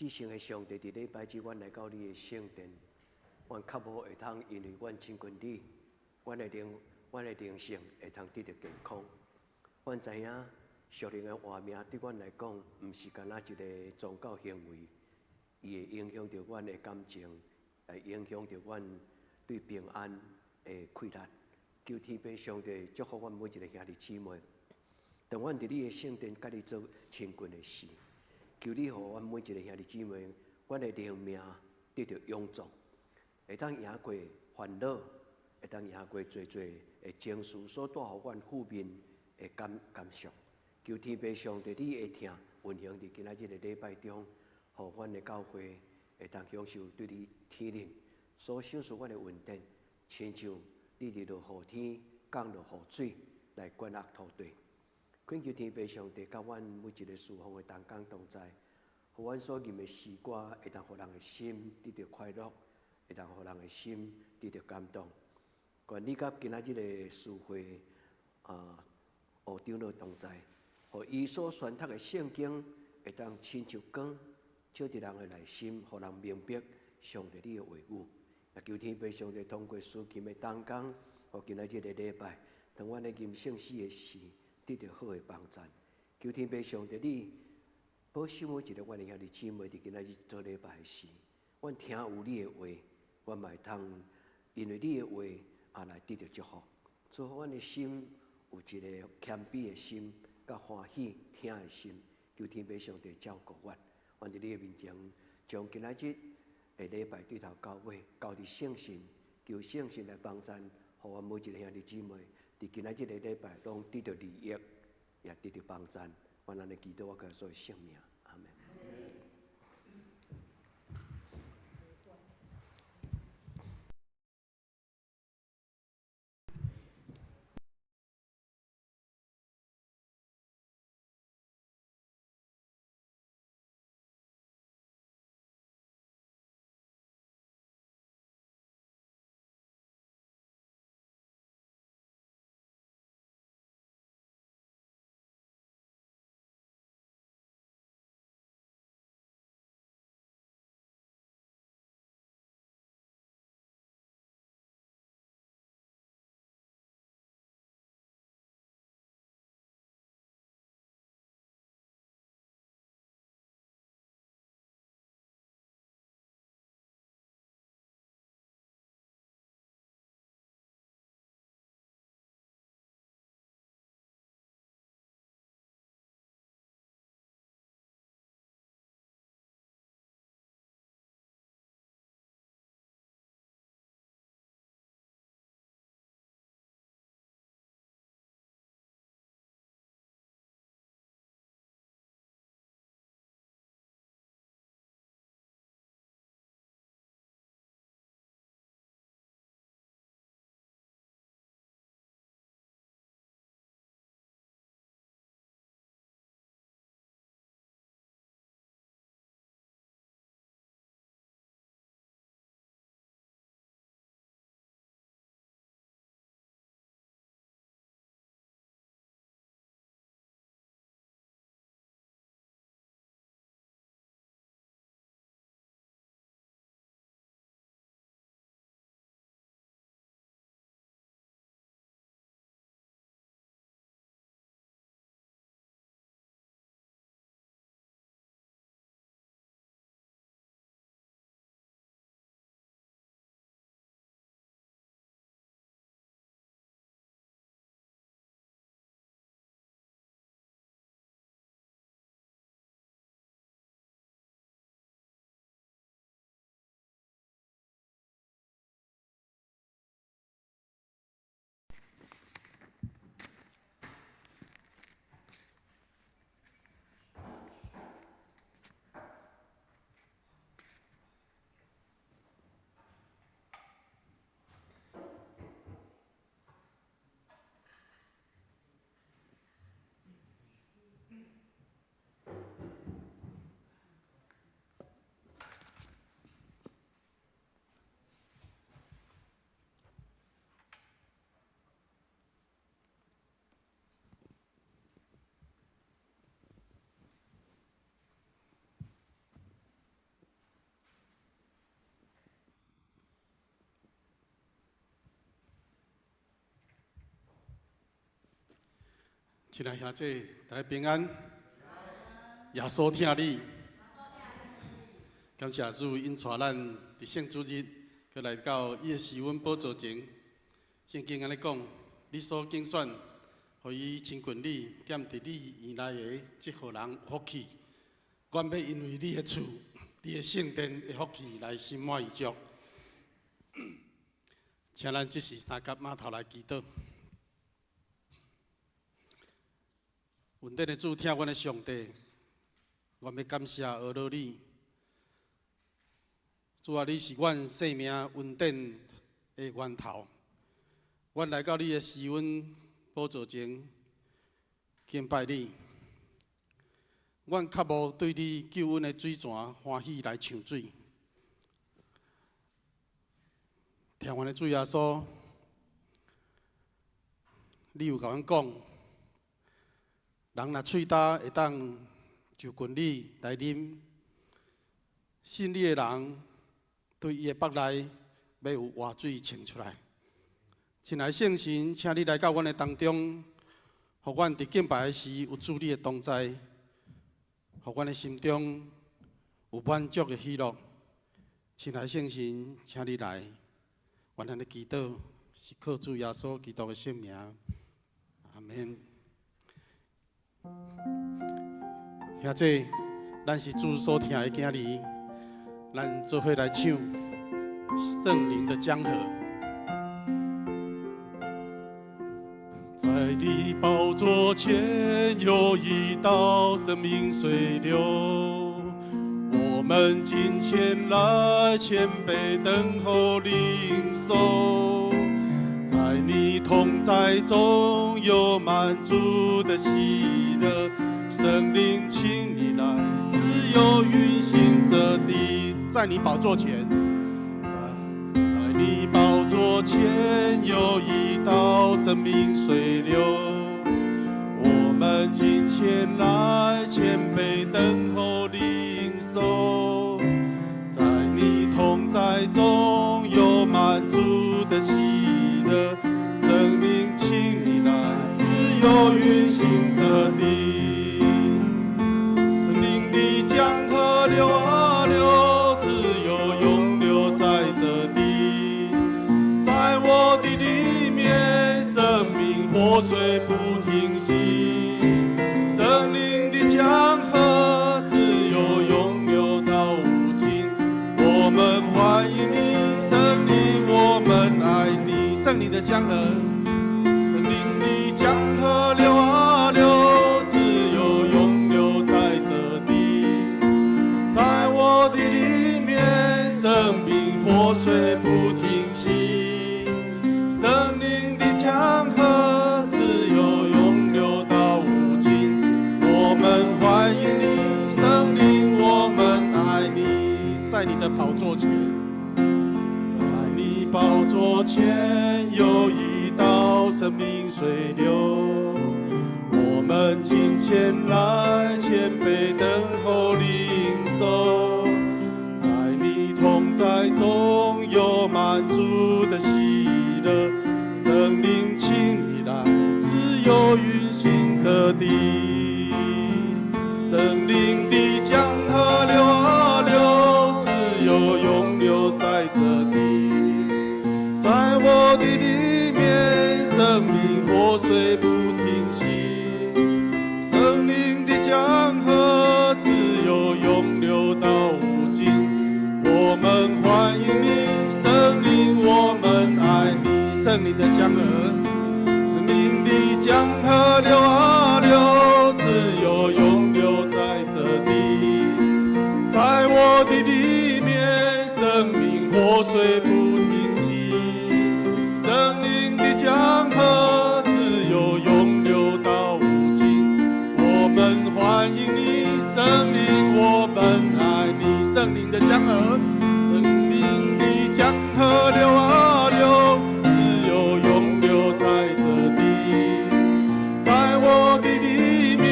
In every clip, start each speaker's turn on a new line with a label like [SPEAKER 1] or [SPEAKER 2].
[SPEAKER 1] 至聖的上帝，佇禮拜日，阮來到你的聖殿，阮確保會通因為阮親近你，阮的靈性會通得著健康。阮知影屬靈的活命對阮來講，毋是干焦一个宗教行為，伊會影響著阮的感情，會影響著阮對平安的氣力。求天父上帝祝福阮每一个兄弟姊妹。當阮佇你的聖殿佮你做親近的時，求你予阮每一个兄弟姊妹，阮的靈命得著勇壯，會當贏過煩惱，會當贏過濟濟的情緒所帶予阮負面的感受。求天父上帝，你的疼運行佇今仔日的禮拜中，予阮的教會會當享受對你天靈所賞賜阮的恩典，親像你佇落雨天降落雨水來灌溉土地。懇求天父上帝，佮阮每一个事奉的同工同在，予阮所吟的詩歌會當予人的心得著快樂，會當予人的心得著感動。願你佮今仔日的司會學長老同在，予伊所宣讀的聖經會當親像光，照佇人的內心，予人明白上帝你的話語。也求天父上帝通過司琴的同工，予今仔日的禮拜，當阮咧吟聖詩的時，得著好的幫贊。求天父上帝你保守每一个阮的兄弟姊妹，佇今仔日做禮拜時，阮聽有你的話，阮嘛會通因為你的話啊來得著祝福。祝福阮的心有一个謙卑的心，佮歡喜聽的心。求天父上帝照顧阮，阮佇你的面前，將今仔日的禮拜對頭到尾，交佇聖神，求聖神來幫贊，予阮每一个兄弟姊妹，佇今仔日的禮拜攏得著利益，也得著幫贊。阮按呢祈禱，我耶穌的聖名，阿門。
[SPEAKER 2] 親愛兄姊，大家平安。耶穌疼你，感謝主引帶咱佇聖主日，閣來到伊的施恩寶座前。聖經按呢講，你所揀選，予伊親近你，踮佇你院內的，這予人有福氣。阮欲因為你的厝、你的聖殿的福氣來心滿意足。請咱這時三佮碼頭來祈禱。恩典的主，疼阮的上帝，阮欲感謝阿羅你。主啊，你是阮生命恩典的源頭。阮來到你的施恩寶座前敬拜你。阮渴慕對你救恩的水泉歡喜來搶水。疼阮的主耶穌，你有共阮講，人若喙焦會當就近你來啉，信你的人對伊的腹內欲有活水衝出來。親愛聖神，請你來到阮的當中，予阮佇敬拜的時有主你的同在，予阮的心中有滿足的喜樂。親愛聖神，請你來，阮按呢祈禱，是靠主耶穌基督的聖名，阿們。兄姊，咱是主所疼的囝兒，咱做伙來唱《聖靈的江河》。在你寶座前有一道生命水流，我們進前來謙卑等候領受，在你同在中有滿足的喜樂，聖靈請你來，自由運行這地，在你寶座前，在你寶座前有一道生命水流，我們進前來謙卑等候領受，在你同在中有滿足的喜樂，聖靈請你來，自由運行這地，聖靈的江河流啊流，自由湧流在這地，在我的裡面，生命活水不停息，聖靈的江河自由湧流到無盡，我們歡迎你，聖靈，我們愛你，聖靈的江河，聖靈的江河流啊流，自由湧流在這地，在我的裡面，生命活水不停息，聖靈的江河自由湧流到無盡，我們歡迎你，聖靈，我們愛你，在你的寶座前，在你寶座前有一道生命水流，我們進前來謙卑等候領受，在你同在中有滿足的喜樂，聖靈請你來，自由運行這地，聖靈的江河流啊流，自由湧流在這地，在我的裡面，生命活水不停息，聖靈的江河自由湧流到無盡，我們歡迎你，聖靈，我們愛你，聖靈的江河，聖靈的江河流啊流，自由湧流在這地，在我的裡面，生命活水不停息，聖靈的江河自由湧流到無盡，我們歡迎你，聖靈，我們愛你，聖靈的江河，聖靈的江河流啊流，自由湧流在這地，在我的裡面，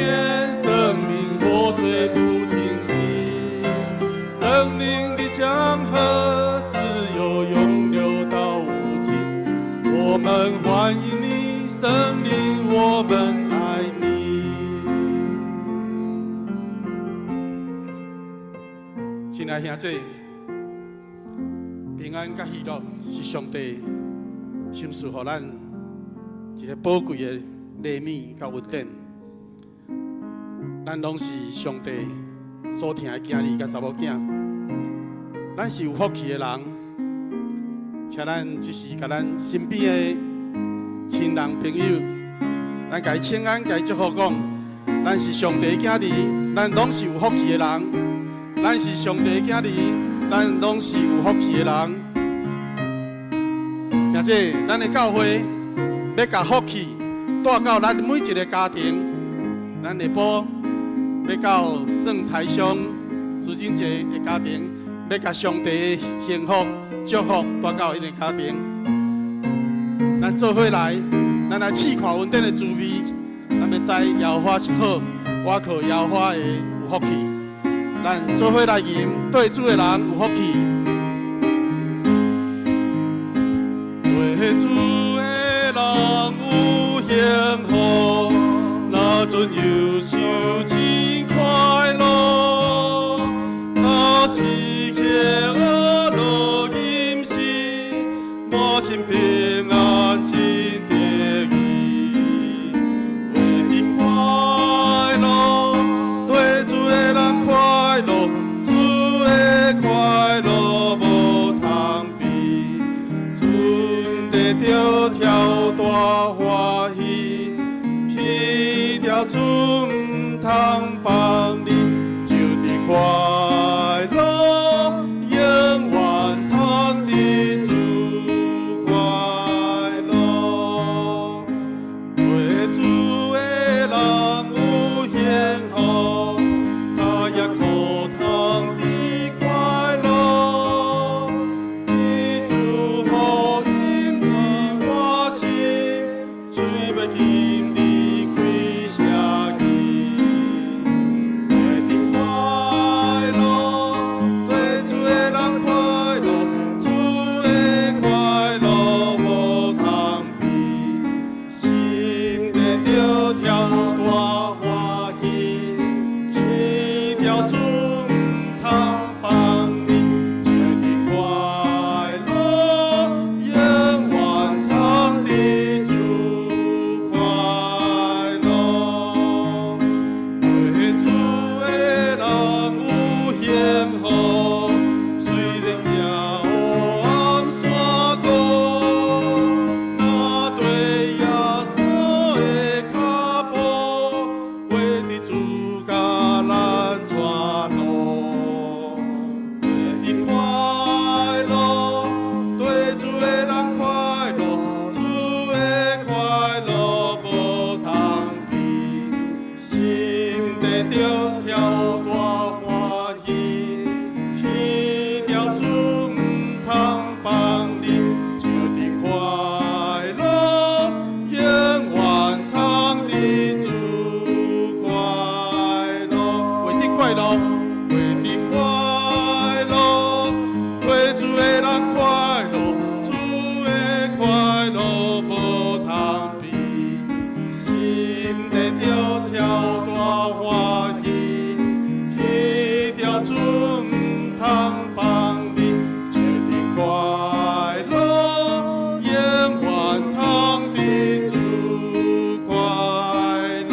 [SPEAKER 2] 生命活水不停息，聖靈的江河自由湧流到無盡，我們歡迎你，聖靈，我們愛你。親愛兄弟，平安佮喜樂是上帝賞賜予咱一个寶貴的禮物佮恩典。咱攏是上帝所疼的囝兒佮查某囝，咱是有福氣的人。請咱這時共咱身邊的親人朋友，咱共伊請安，共伊祝福講，咱是上帝的囝兒，咱攏是有福氣的人。咱是上帝的囝兒，咱攏是有福氣的人。兄弟，咱的教會欲共福氣帶到咱每一个家庭，咱的寶欲到算財商蘇貞傑的家庭，欲共上帝的幸福祝福帶到𪜶的家庭。咱做伙來，咱來試看恩典的滋味，咱欲知耶和華是好，倚靠耶和華的有福氣。咱做伙來吟，對主的人有福氣。對主的人有幸福，若陣憂愁真快樂，若時刻樂吟詩，滿心平安真得意，活佇快樂，對主的人快樂，主的快樂無通比，陣得著跳大歡喜，去掉主毋通放你，就佇快樂，永遠通佇主快樂。對主的人有幸福，跤也可通佇快樂，佇主福音佇我心，喙尾金離開聲音。活佇快樂，對主的人快樂，主的快樂無通比，心得著跳大歡喜，去掉主毋通放你，就佇快樂，永遠通佇主快樂。對主的人有幸福，雖然行黑暗山谷，若綴耶穌的跤步，活佇主共咱帶路。活佇快樂，對主的人快樂，主的快樂無通比，心得著跳大歡喜，去掉主毋通放你，就佇快樂，永遠通佇主快樂，活佇快樂，活佇快樂，對主的人快樂，主的快樂無通比，心得著跳大歡喜，去掉主毋通放你，就佇快樂，永遠通佇主快樂，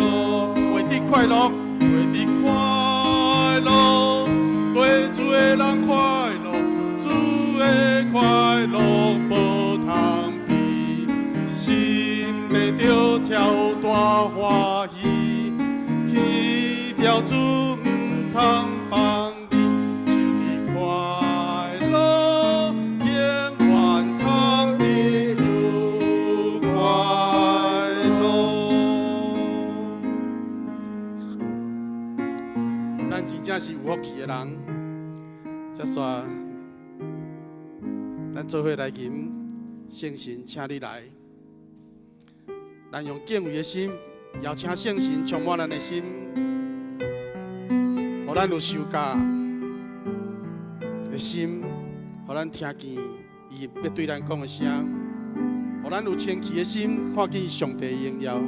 [SPEAKER 2] 活佇快樂，活佇快樂，對主的人快樂，主的快樂無通比，心得著跳大歡喜，去掉主毋通放你，就佇快樂，永遠通佇主快樂。咱真正是有福氣的人，這煞咱做伙來吟聖神，請你來。咱用敬畏的心，邀請聖神充滿咱的心，予咱有受教的心，予咱聽見伊欲對咱講的聲，予咱有清氣的心，看見上帝的榮耀。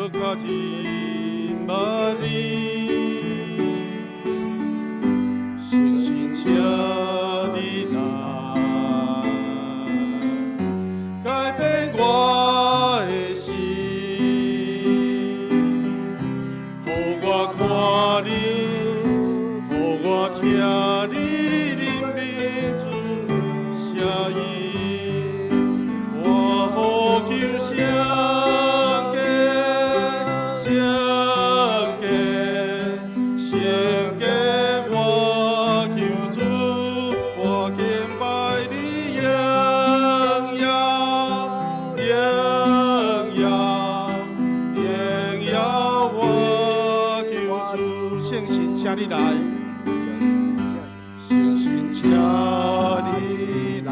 [SPEAKER 2] 閣較認捌你。聖神請你來，改變我的心，予我看你，予我聽你靈面主聲音，我呼求聖潔，聖潔，聖潔，我求主，我敬拜你榮耀，榮耀，榮耀，我求主，聖神請你來，聖神請你來，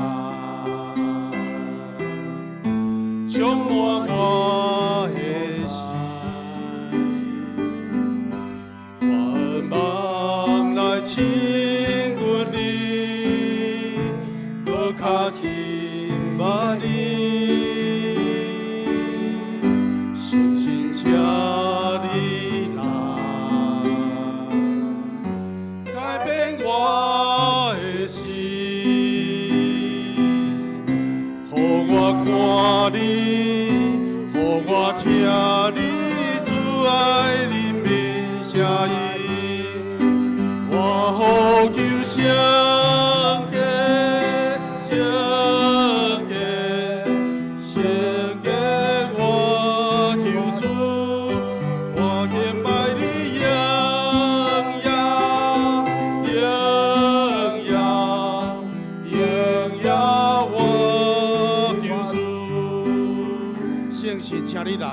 [SPEAKER 2] 充滿我的心，我渴望來親近你，閣較認捌你。聖神請你來，改變我的心，予我看你，予我聽你主愛靈面聲音，我呼求聖潔，聖潔，聖潔，我求主，我敬拜你榮耀，榮耀，榮耀，我求主，聖神請你來，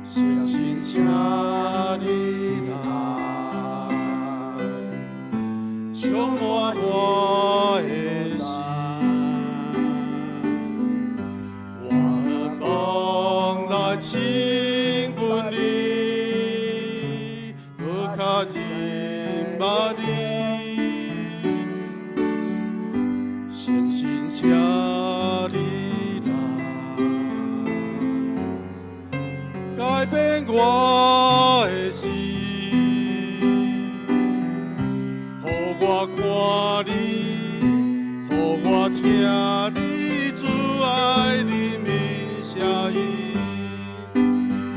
[SPEAKER 2] 聖神請你來，充滿我的心，我渴望來親近你，閣較認捌你。聖神請你來，改變我的心，予我看你，予我聽你主愛靈面聲音，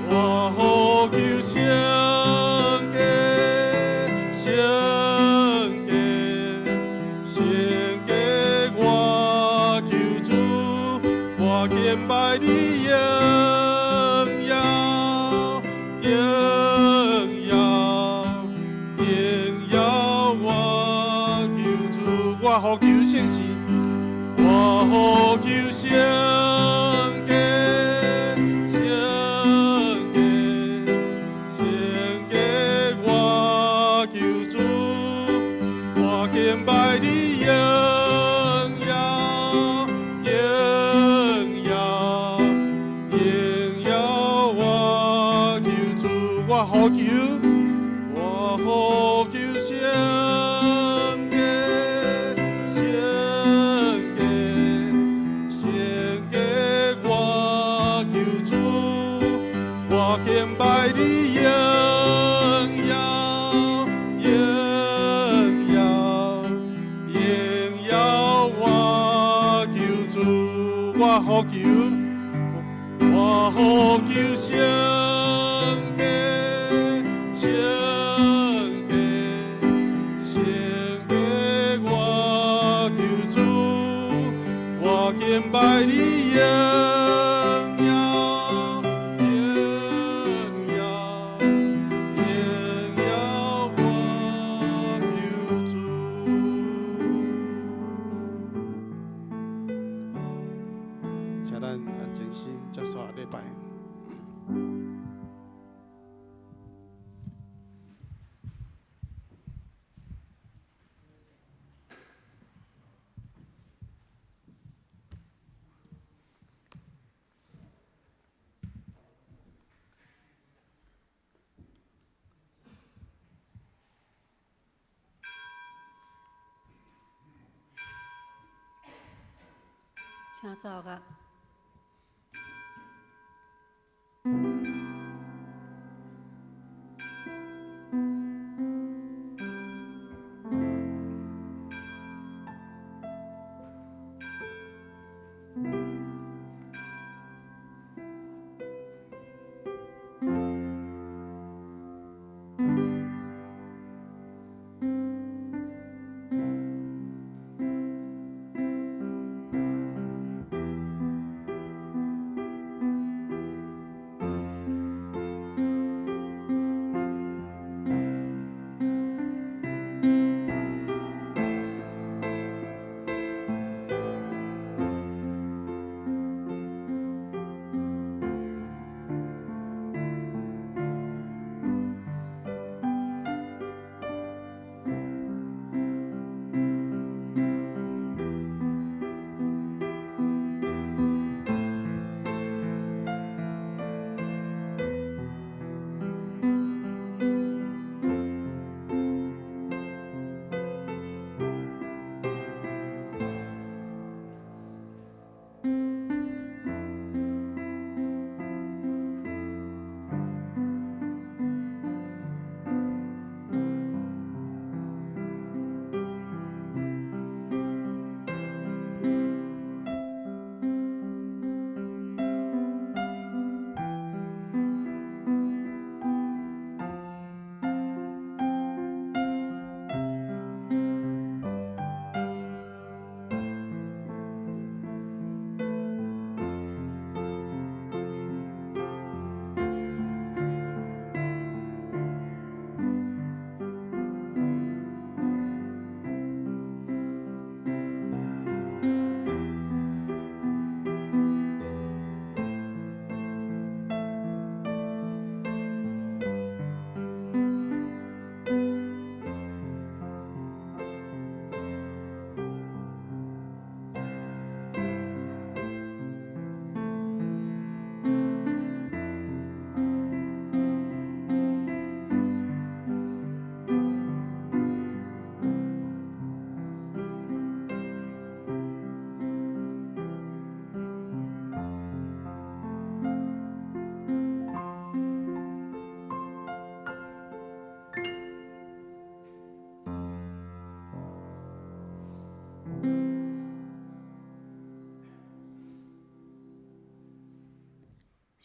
[SPEAKER 2] 我呼求聖潔，聖潔，聖潔，我求主，我敬拜你榮耀，榮耀，榮耀，我求主，我呼求聖神，我呼求聖潔，聖潔，聖潔，我求主，我敬拜你榮耀，榮耀，榮耀，我求主，我呼求，我呼求聖潔，聖潔，聖潔，我求主，我敬拜你榮耀，榮耀，榮耀，我求主，我呼求，我呼求聖潔，聖潔，聖潔，我求主，我敬拜你榮耀，榮耀，榮耀，我求主。請咱啊靜心接受禮拜。
[SPEAKER 3] 請奏樂。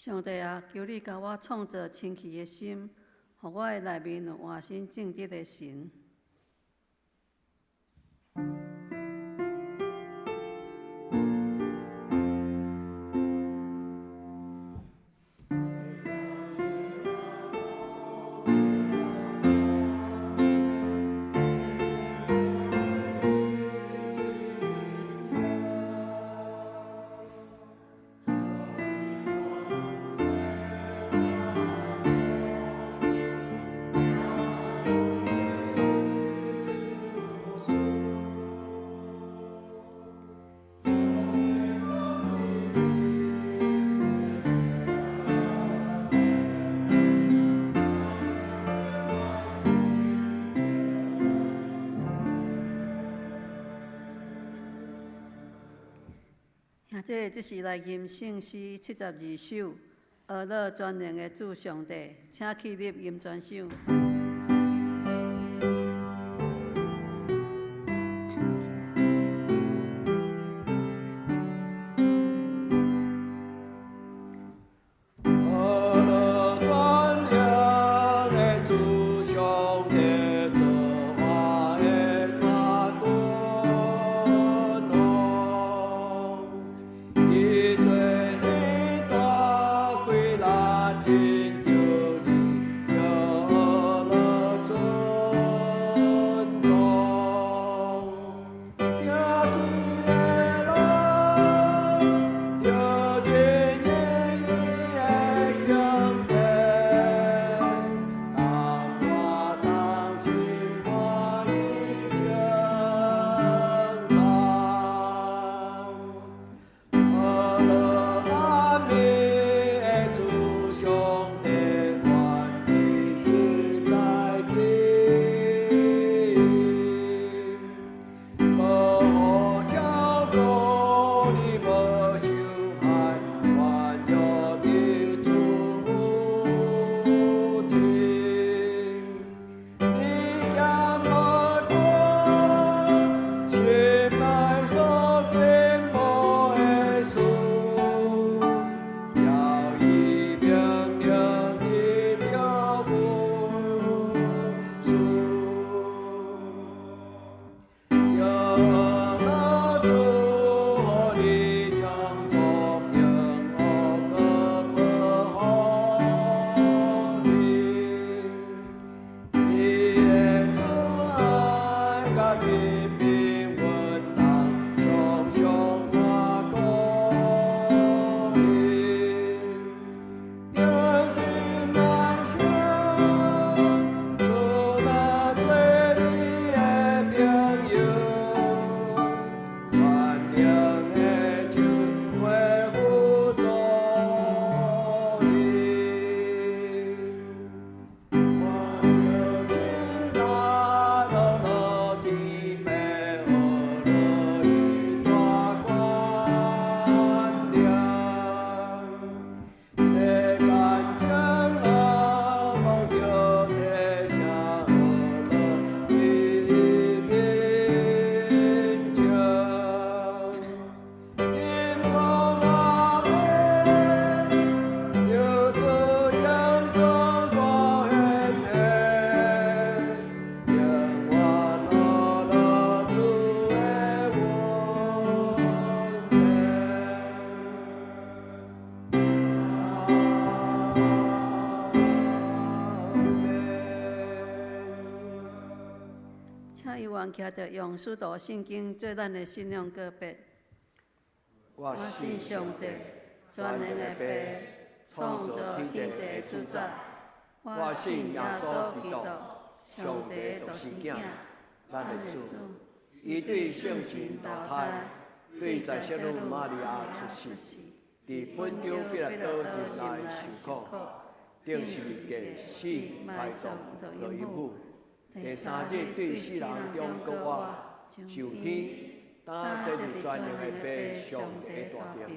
[SPEAKER 3] 上帝啊，求你共我創造清氣的心，予我的內面有換新正直的神。兄弟，這是來吟聖詩72首，呵咾全能的主上帝，請起立吟全首。
[SPEAKER 1] 呵咾全能的主上帝，造化的大君王，伊做彼大鬼力拯救你，著呵咾尊崇。聽見的人，著真義的上帝，共我同心歡喜稱讚。呵咾萬民的主上帝，願你實在天，無予照顧你無受害，願約的主親。你兼無看，親愛所敬慕的事，照伊命令得著文書。著呵咾主予你將作興惡閣保護你，你的慈愛佮人民穩當，常常看顧你。忠心來想，主若做你的朋友，全能的手會輔助你。我著親大樂樂天父，呵咾伊大權能。世間將人望著這聲呵咾伊面前。因講阿們，著主榮光大顯現，永遠呵咾主的恩典。阿們。
[SPEAKER 3] 請伊願徛著用使徒信經做咱的信仰告白。
[SPEAKER 1] 我
[SPEAKER 3] 我信上帝，全能的父，創造天地的主宰。我信耶穌基督，上帝的獨生囝，
[SPEAKER 1] 咱的主。伊對聖神投胎，對在聖女瑪利亞出世，佇本丟彼拉多入內受苦，釘十字架死埋葬落陰府，第三日對死人中復活，上天，擔坐佇全能的父上帝的大爿，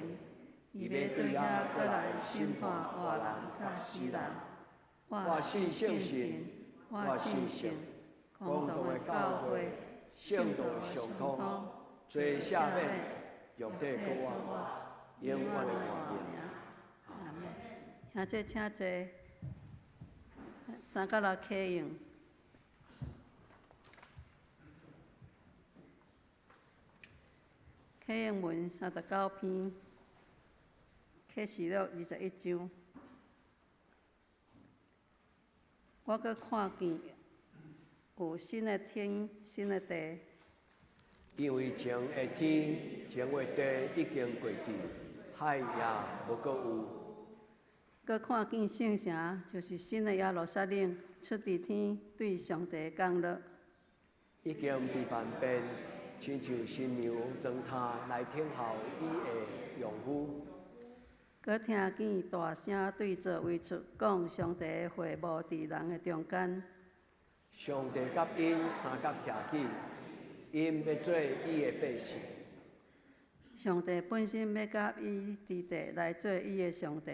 [SPEAKER 1] 伊欲對遐閣來審判活人佮死人。我信聖神，
[SPEAKER 3] 我信聖公同的教會，
[SPEAKER 1] 聖道的相通，罪赦免，肉體復活，永遠的活命。
[SPEAKER 3] 阿們。兄弟請坐，三角六啟用。啟用文39篇，啟示錄21章。我閣看見有新的天、新的地。
[SPEAKER 1] 因為前的天、前的地已經過去，海也無閣有。
[SPEAKER 3] 閣看見聖城，就是新的耶路撒冷，出佇天，對上帝降落。
[SPEAKER 1] 已經被扮變，親像新娘妝奅來等候伊的丈夫。
[SPEAKER 3] 閣聽見大聲對座位出講，上帝的會幕佇人的中間。
[SPEAKER 1] 上帝佮𪜶相佮徛起，𪜶欲做伊的百姓。
[SPEAKER 3] 上帝本身欲佮伊佇地來做伊的上帝。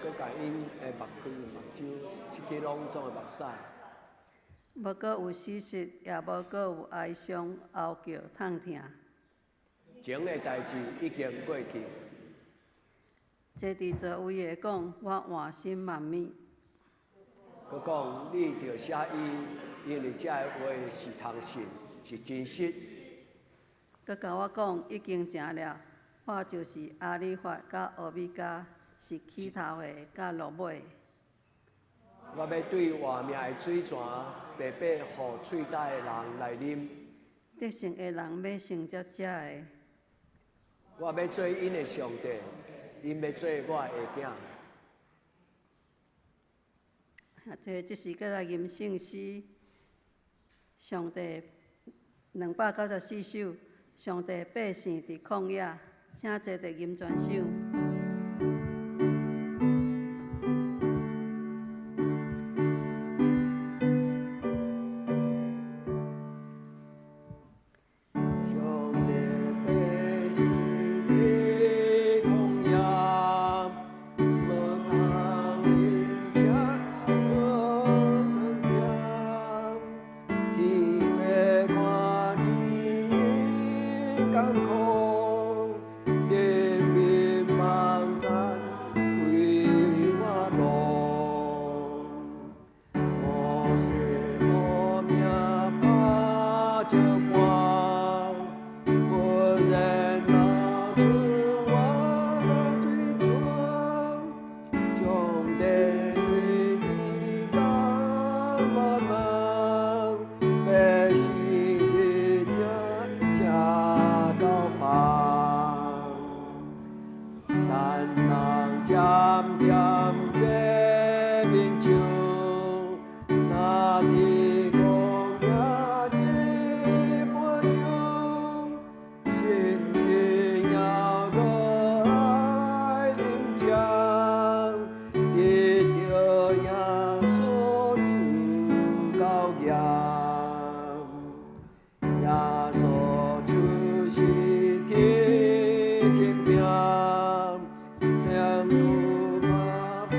[SPEAKER 1] 閣共𪜶的目開目睭，拭去攏總的目屎。
[SPEAKER 3] 無閣有死屍，也無閣有哀傷、哀叫、痛疼。
[SPEAKER 1] 前的代誌已經過去。
[SPEAKER 3] 坐佇座位的講：我換新萬物。
[SPEAKER 1] 閣講，你著寫伊，因為這个話是通信，是真實。
[SPEAKER 3] 閣共我講，已經成了，我就是阿里法佮歐米伽，是起頭的，佮落尾的。
[SPEAKER 1] 我欲對活命的水泉，白白予喙焦的人來啉。
[SPEAKER 3] 得勝的人欲承接這个。
[SPEAKER 1] 我欲做𪜶的上帝，𪜶欲做我的囝。
[SPEAKER 3] 這是閣來吟聖詩，上帝294首，上帝百姓佇曠野，請坐佇吟全首。
[SPEAKER 1] 上帝百姓佇曠野，無通啉食，無通行，天父看見𪜶艱苦，人民幫贊歸我路。摩西號名拍石盤，忽然流出活水泉。上帝對天降嗎哪，百姓佇遮食到飽。咱人漸漸過面笑，若佇曠野這般樣，信心猶閣愛啉漿，得著耶穌就夠驗。耶穌就是天證明，身軀嘛就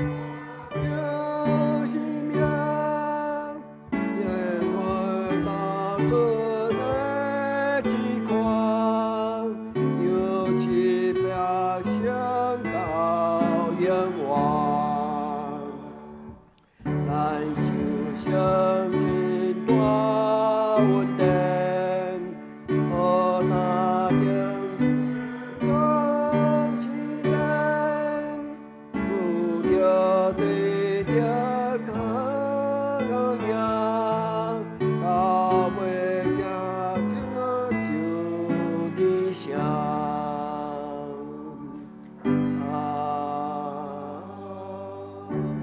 [SPEAKER 1] 是命，眼淚流出的這款，有700升到永遠。咱受相信大恩典，何那定總是練，拄著對著較贏，到尾行這就天城。阿們。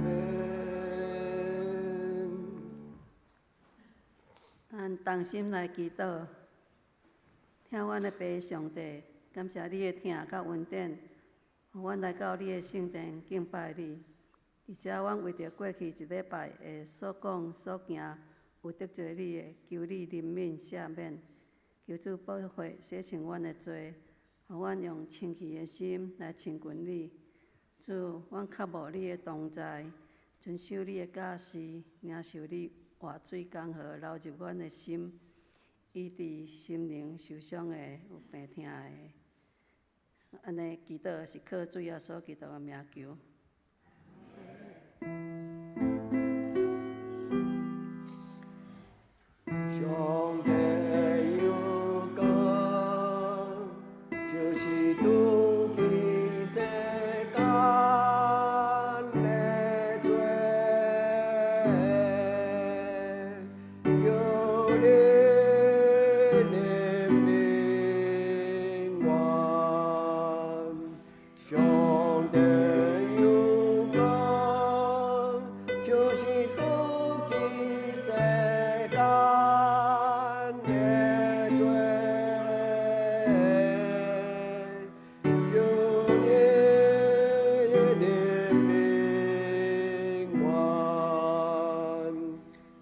[SPEAKER 3] 咱同心來祈禱，疼阮的父上帝，感謝你的疼佮恩典，予阮來到你的聖殿敬拜你。而且，阮為著過去一禮拜的所講所行有得罪你的，求你憐憫赦免，求主寶血洗清阮的罪，予阮用清氣的心來親近你。主，阮渴慕你的同在，遵守你的教示，領受你活水江河流入阮的心，醫治心靈受傷的、有病疼的。按呢祈禱是靠主耶穌基督的名求。
[SPEAKER 1] 上帝有光，就是拄起世間的罪，叫你憐憫我。上帝有光，就是拄起世間的罪，叫你憐憫我。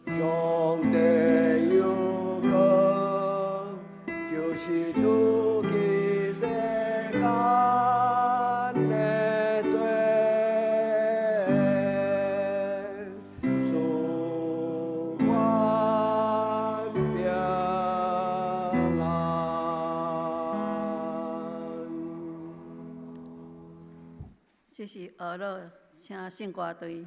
[SPEAKER 1] 上帝有光，就是拄起世間的罪，賜阮平安。
[SPEAKER 3] 這是俄樂請聖歌隊。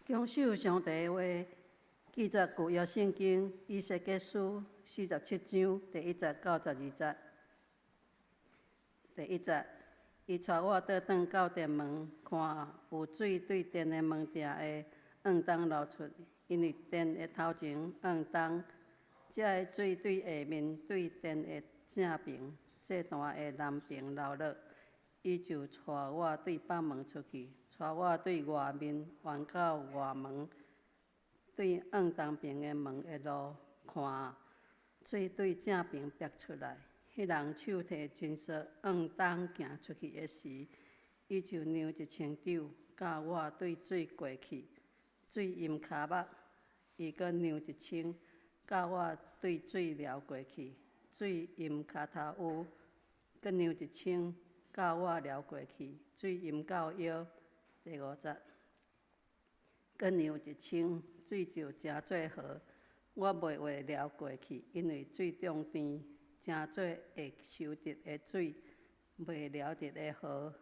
[SPEAKER 3] 謹守上帝的話，記載舊約聖經以西結書47章第1節到12節。第一節，伊帶我倒轉到殿門，看有水對殿的門埕的往東流出，因為殿的頭前往東，這个水對下面對殿的正爿，祭壇的南爿流落。伊就帶我對北門出去，帶我對外面沿到外門，對往東爿的門的路，看水對正爿煏出來。彼人手提繩索往東行出去的時，伊就量一千肘，教我對水過去，水淹跤目。伊閣量一千，教我對水撩過去，水淹跤頭趺。閣量一千，教我撩過去，水淹到腰。第五節，閣量一千，水就成做河，我袂會撩過去，因為水漲甜，成做會收集的水，袂撩得的河。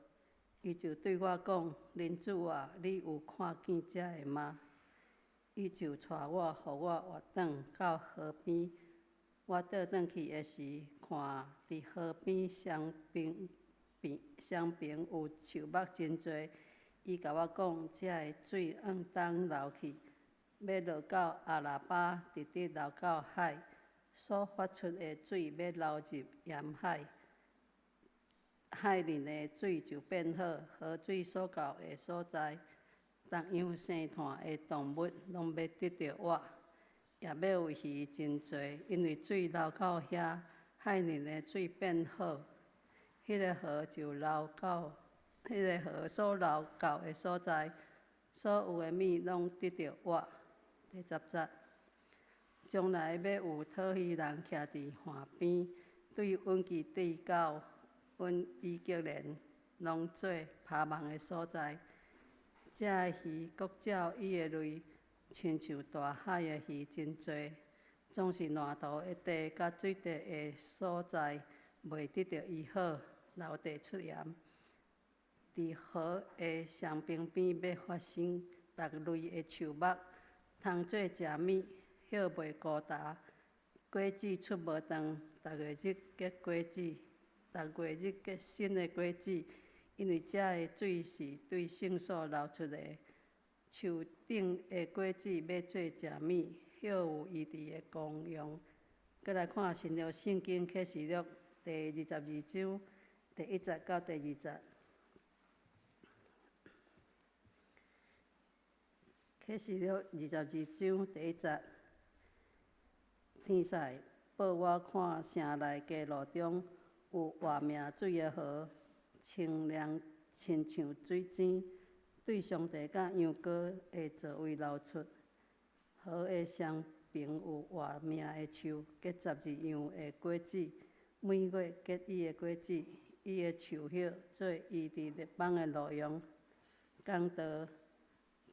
[SPEAKER 3] 伊就對我講：人子啊，你有看見這个嗎？伊就帶我，予我活轉到河邊。我倒轉去的時，看佇河邊雙邊邊雙爿有樹木真濟。伊共我講：這个水往東流去，欲落到亞喇巴，直直流到海。所發出的水欲流入鹽海，海裡的水就變好。河水所到的所在，逐樣生湠的動物攏欲得著活，也欲有魚真濟，因為水流到遐，海裡的水變好。彼个河就流到，彼个河所流到的所在，所有的物攏得著活。第十節，將來欲有討魚人徛佇岸邊，對阮基地到阮以革蓮，攏做拋網的所在。這魚各照伊的類，親像大海的魚真濟，總是爛塗的地佮水地的所在，袂得著伊好，流地出鹽。佇河的雙爿邊欲發生逐類的樹木，通做食物，葉袂孤焦，果子出無斷，逐月日結果子，逐月日結新的果子，因為這个水是對聖所流出的。樹頂的果子欲做食物，葉有醫治的功用。閣來看新約聖經啟示錄第22章第1節到第2節。啟示錄22章第1節，天使報我看城內街路中有活命水的河，清涼親像水井，對上帝佮羊羔的座位流出。河的雙爿有活命的樹，結12樣的果子，每月結伊的果子。伊的樹葉做醫治列邦的路用。講道，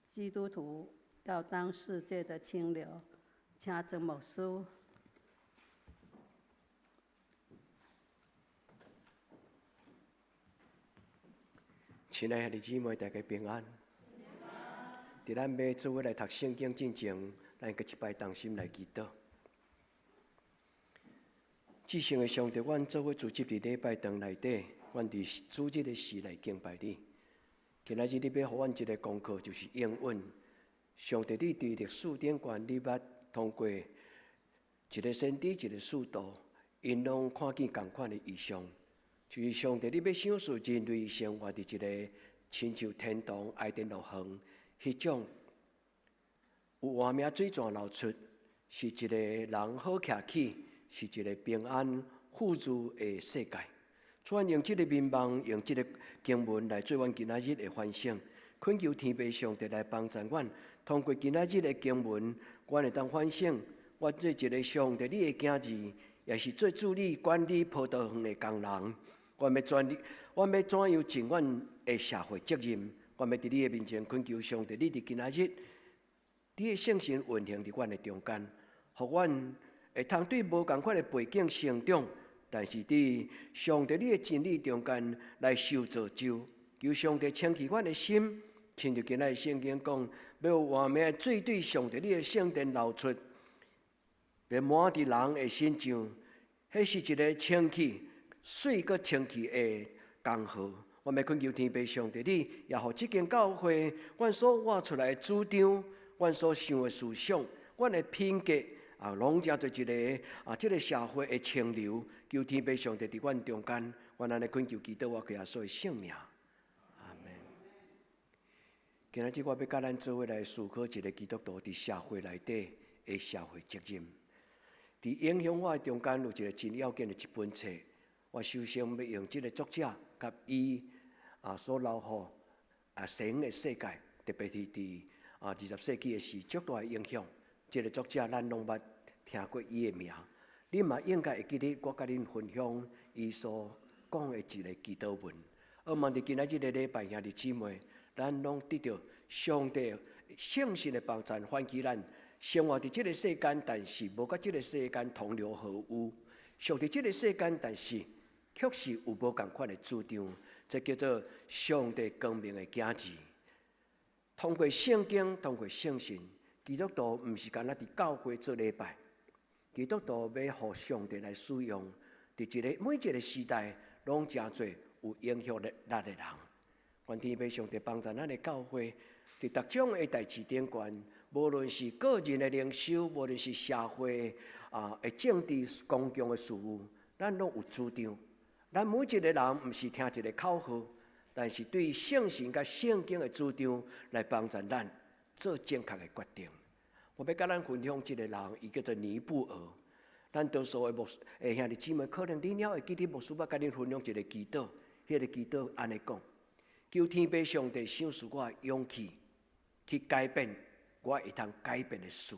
[SPEAKER 3] 基督徒要當世界的清流，請曾牧師。
[SPEAKER 1] 親愛的兄弟姊妹，大家平安。佇咱欲做伙來讀聖經進前，咱閣一擺同心來祈禱。至聖的上帝，阮做伙聚集佇禮拜堂內底，阮佇主日的時來敬拜你。今仔日你欲予阮一个功課，就是應允上帝。你佇歷史頂懸，你捌通過一个先知，一个使徒，𪜶攏看見仝款的異象，就是上帝你欲賞賜人類生活佇一个親像天堂伊甸樂園彼種有活命水泉流出，是一个人好徛起，是一个平安富足的世界。主啊，用這个面貌，用這个經文來做阮今仔日的反省，懇求天父上帝來幫助阮。通過今仔日的經文，阮會當反省，我做一个上帝你的囝兒，也是做主你管理葡萄園的工人。阮欲全力，阮欲怎樣盡阮的社會責任？阮欲佇你的面前懇求上帝，你佇今仔日，你的聖神運行佇阮的中間，予阮會通對無仝款的背景成長。但是佇上帝你的真理中間來受造就，求上帝清氣阮的心，親像今仔日聖經講，欲活命的水對上帝你的聖殿流出，欲抹佇人的身上，彼是一个清氣、媠閣清氣的江河。我欲懇求天父上帝你，也予這間教會，阮所活出來的主張，阮所想的思想，阮的品格啊，攏成做一个啊，這个社會的清流。求天父上帝佇阮中間，阮按呢懇求祈禱，我耶穌的聖名。阿門。今仔日我欲佮咱做伙來思考一个基督徒佇社會內底的社會責任。佇影響我的中間有一个真要緊的一本冊，我首先欲用這个作者佮伊所留予西方的世界，特別是佇20世紀的時，足大的影響。這个作者咱攏捌聽過伊的名，你嘛應該會記得我佮恁分享伊所講的一个祈禱文。而望佇今仔日个禮拜，兄弟姊妹，咱攏得著上帝聖神的幫助，喚起咱生活佇這个世間，但是無佮這个世間同流合污。屬佇這个世間，但是卻是有無仝款的主張，這叫做上帝光明的囝兒。通過聖經，通過聖神，基督徒毋是干焦佇教會做禮拜，基督徒欲予上帝來使用，佇一个每一个時代，攏成做有影響力的人。願天父上帝幫助咱的教會，佇逐種的代誌頂懸，無論是個人的靈修，無論是社會的政治公共的事務，咱攏有主張。咱每一个人毋是聽一个口號，但是對聖神佮聖經的主張來幫助咱做正確的決定。我欲佮咱分享這个人，伊叫做尼布爾。咱多數的牧師兄弟姊妹，可能恁猶會記得牧師捌佮恁分享一个祈禱，彼个祈禱按呢講：求天父上帝賞賜我勇氣去改變我會通改變的事，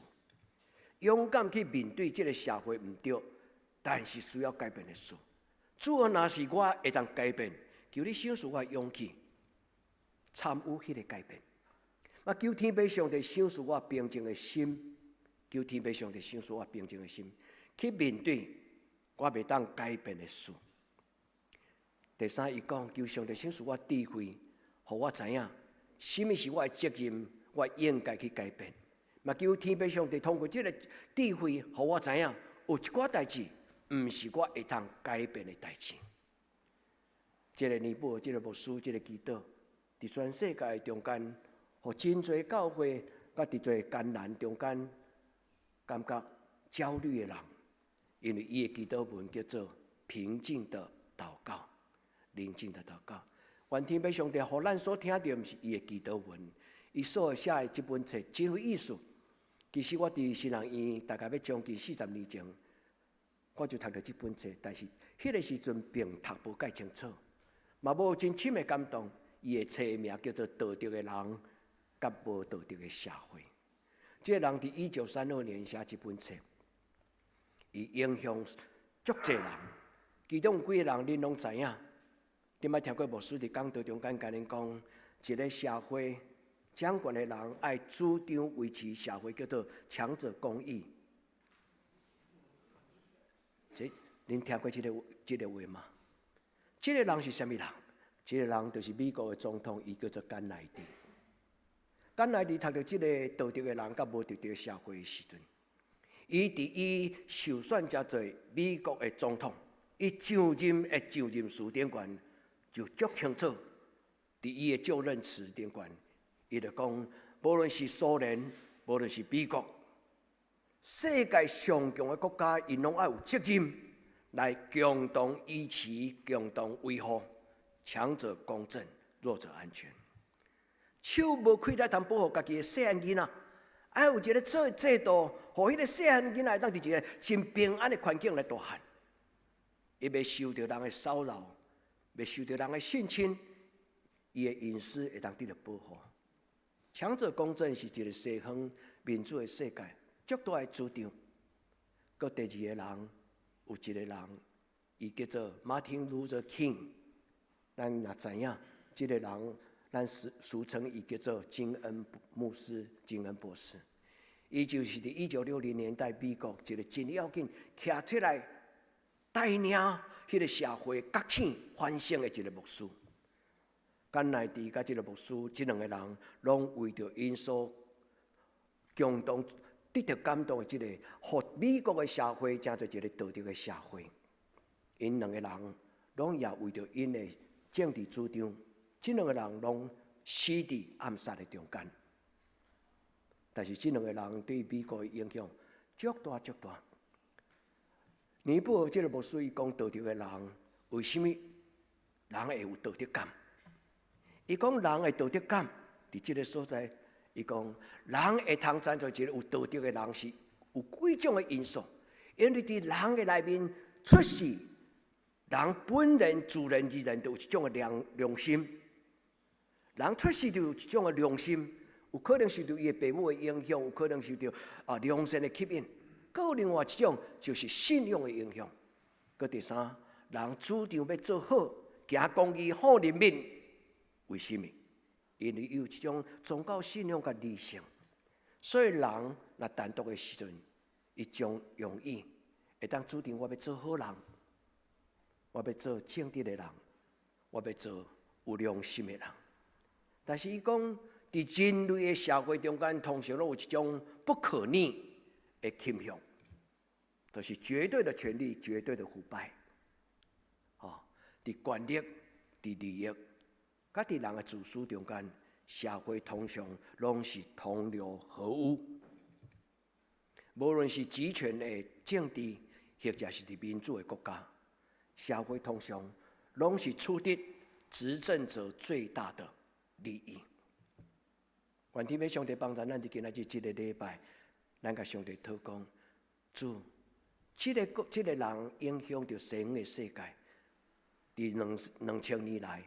[SPEAKER 1] 勇敢去面對這个社會毋對，但是需要改變的事。主啊，若是我會當改變，求你賞賜我勇氣參與彼个改變。啊，求天父上帝賞賜我平靜的心，求天父上帝賞賜我平靜的心，去面對我袂當改變的事。第三，伊講求上帝賞賜我智慧，予我知影，啥物是我的責任，我應該去改變。嘛，求天父上帝通過這个智慧，予我知影，有一寡代誌，毋是我會通改變的代誌。這个尼布爾，這个牧師，這个祈禱，佇全世界中間，予真濟教會，佮佇濟艱難中間，感覺焦慮的人，因為伊的祈禱文叫做平靜的禱告，寧靜的禱告。願天父上帝，予咱所聽著，毋是伊的祈禱文，伊所寫的這本冊真有意思。其實我佇神學院大概欲將近40年前，我就讀著這本冊，但是彼个時陣並讀無蓋清楚，嘛無真深的感動。伊的冊名叫做《道德的人佮無道德的社會》。這个人佇1932年寫這本冊，伊影響足濟人。其中有幾个人恁攏知影。頂擺聽過牧師佇講道中間共恁講，一个社會掌權的人愛主張維持社會叫做強者公義。這恁聽過這个話嗎？這个人是啥物人？這个人就是美國的總統，伊叫做甘乃迪。甘乃迪讀著這个道德的人佮無道德的社會的時陣，伊佇伊受選成做美國的總統，伊上任的就任詞頂懸就足清楚，佇伊的就任詞頂懸，伊就講，無論是蘇聯，無論是美國，世界上強的國家，𪜶攏愛有責任來共同維持、共同維護強者公正，弱者安全。手無氣力通保護家己的細漢囡仔，愛有一个做制度，予彼个細漢囡仔會當佇一个真平安的環境來大漢，伊袂受著人的騷擾，袂受著人的性侵，伊的隱私會當得著保護。強者公正是一个西方民主的世界足大的主張。閣第二个人，有一个人，伊叫做馬丁路德金。咱若知影，這个人，咱俗稱伊叫做金恩牧師、金恩博士。伊就是佇1960年代美國一个真要緊，徛出來帶領彼个社會覺醒反省的一个牧師。甘乃迪佮這个牧師，這兩个人攏為著𪜶所共同得著感動的這個，予美國的社會成做一個道德的社會。𪜶兩個人攏也為著𪜶的政治主張，這兩個人攏死佇暗殺的中間。但是這兩個人對美國的影響足大足大。尼布爾這個牧師伊講道德的人，為啥物人會有道德感？伊講人的道德感，佇這個所在，伊講人會通成做一個有道德的人，是有幾種的因素。因為佇人的內面出世，人本人自然而然就有一種的良心。人出世就有一種的良心，有可能受著伊的爸母的影響，有可能受著良善的吸引。閣有另外一種就是信仰的影響。閣第三，人主張欲做好，行公義，好人民，為啥物？因為有這種宗教信仰佮理性，所以人若單獨的時陣，伊將容易會當主張我欲做好人，我欲做正直的人，我欲做有良心的人。但是伊講，佇人類的社會中間，通常攏有一種不可逆的傾向，就是絕對的權力、絕對的腐敗。吼，佇權力、佇利益，佮佇人的自私中間，社會通常攏是同流合污。無論是集權的政治，或者是佇民主的國家，社會通常攏是取得執政者最大的利益。願天父上帝幫助咱，佇今仔日這個禮拜，咱共上帝禱告，主，這個人影響著西方的世界，佇2000年來，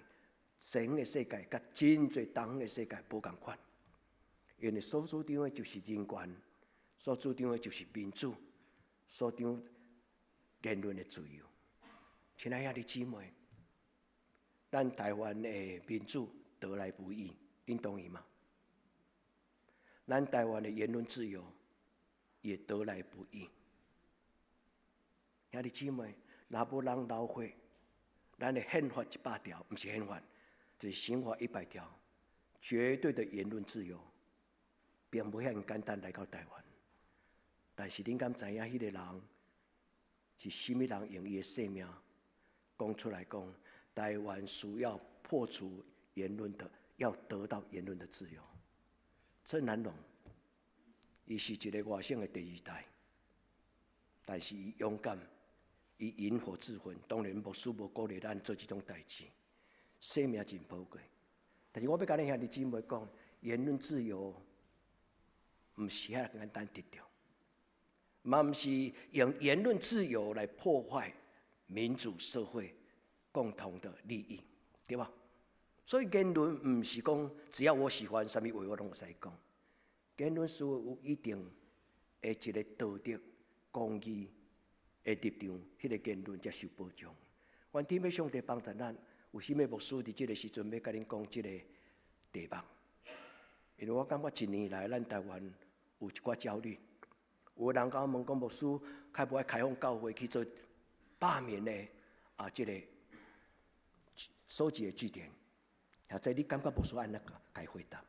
[SPEAKER 1] 西方的世界佮真濟東方的世界無仝款，因為所主張的就是人權，所主張的就是民主，所主張言論的自由。親愛兄弟姊妹，咱台灣的民主得來不易，恁同意嗎？咱台灣的言論自由也得來不易。兄弟姊妹，若無人流血，咱的憲法一百條，毋是憲法，就是刑法100條，絕對的言論自由，並無遐爾簡單來到台灣。但是恁敢知影彼個人是啥物人用伊的性命講出來講，台灣需要破除言論的，要得到言論的自由。鄭南榕，伊是一個外省的第二代，但是伊勇敢，伊引火自焚。當然牧師無鼓勵咱做這種代誌，生命真寶貴。但是我欲共恁兄弟姊妹講，言論自由毋是遐簡單得著，嘛毋是用言論自由來破壞民主社會共同的利益，對吧？所以言論毋是講只要我喜歡，啥物話我攏會使講。言論是有一定的一個道德、公義的立場，彼個言論才受保障。願天父上帝幫助咱，有啥物牧師佇這個時陣欲共恁講這個題目？因為我感覺一年來，咱台灣有一寡焦慮。有人共我問講，牧師較無愛開放教會去做罷免的啊，這個收集的據點。或者你感覺牧師按怎共伊回答？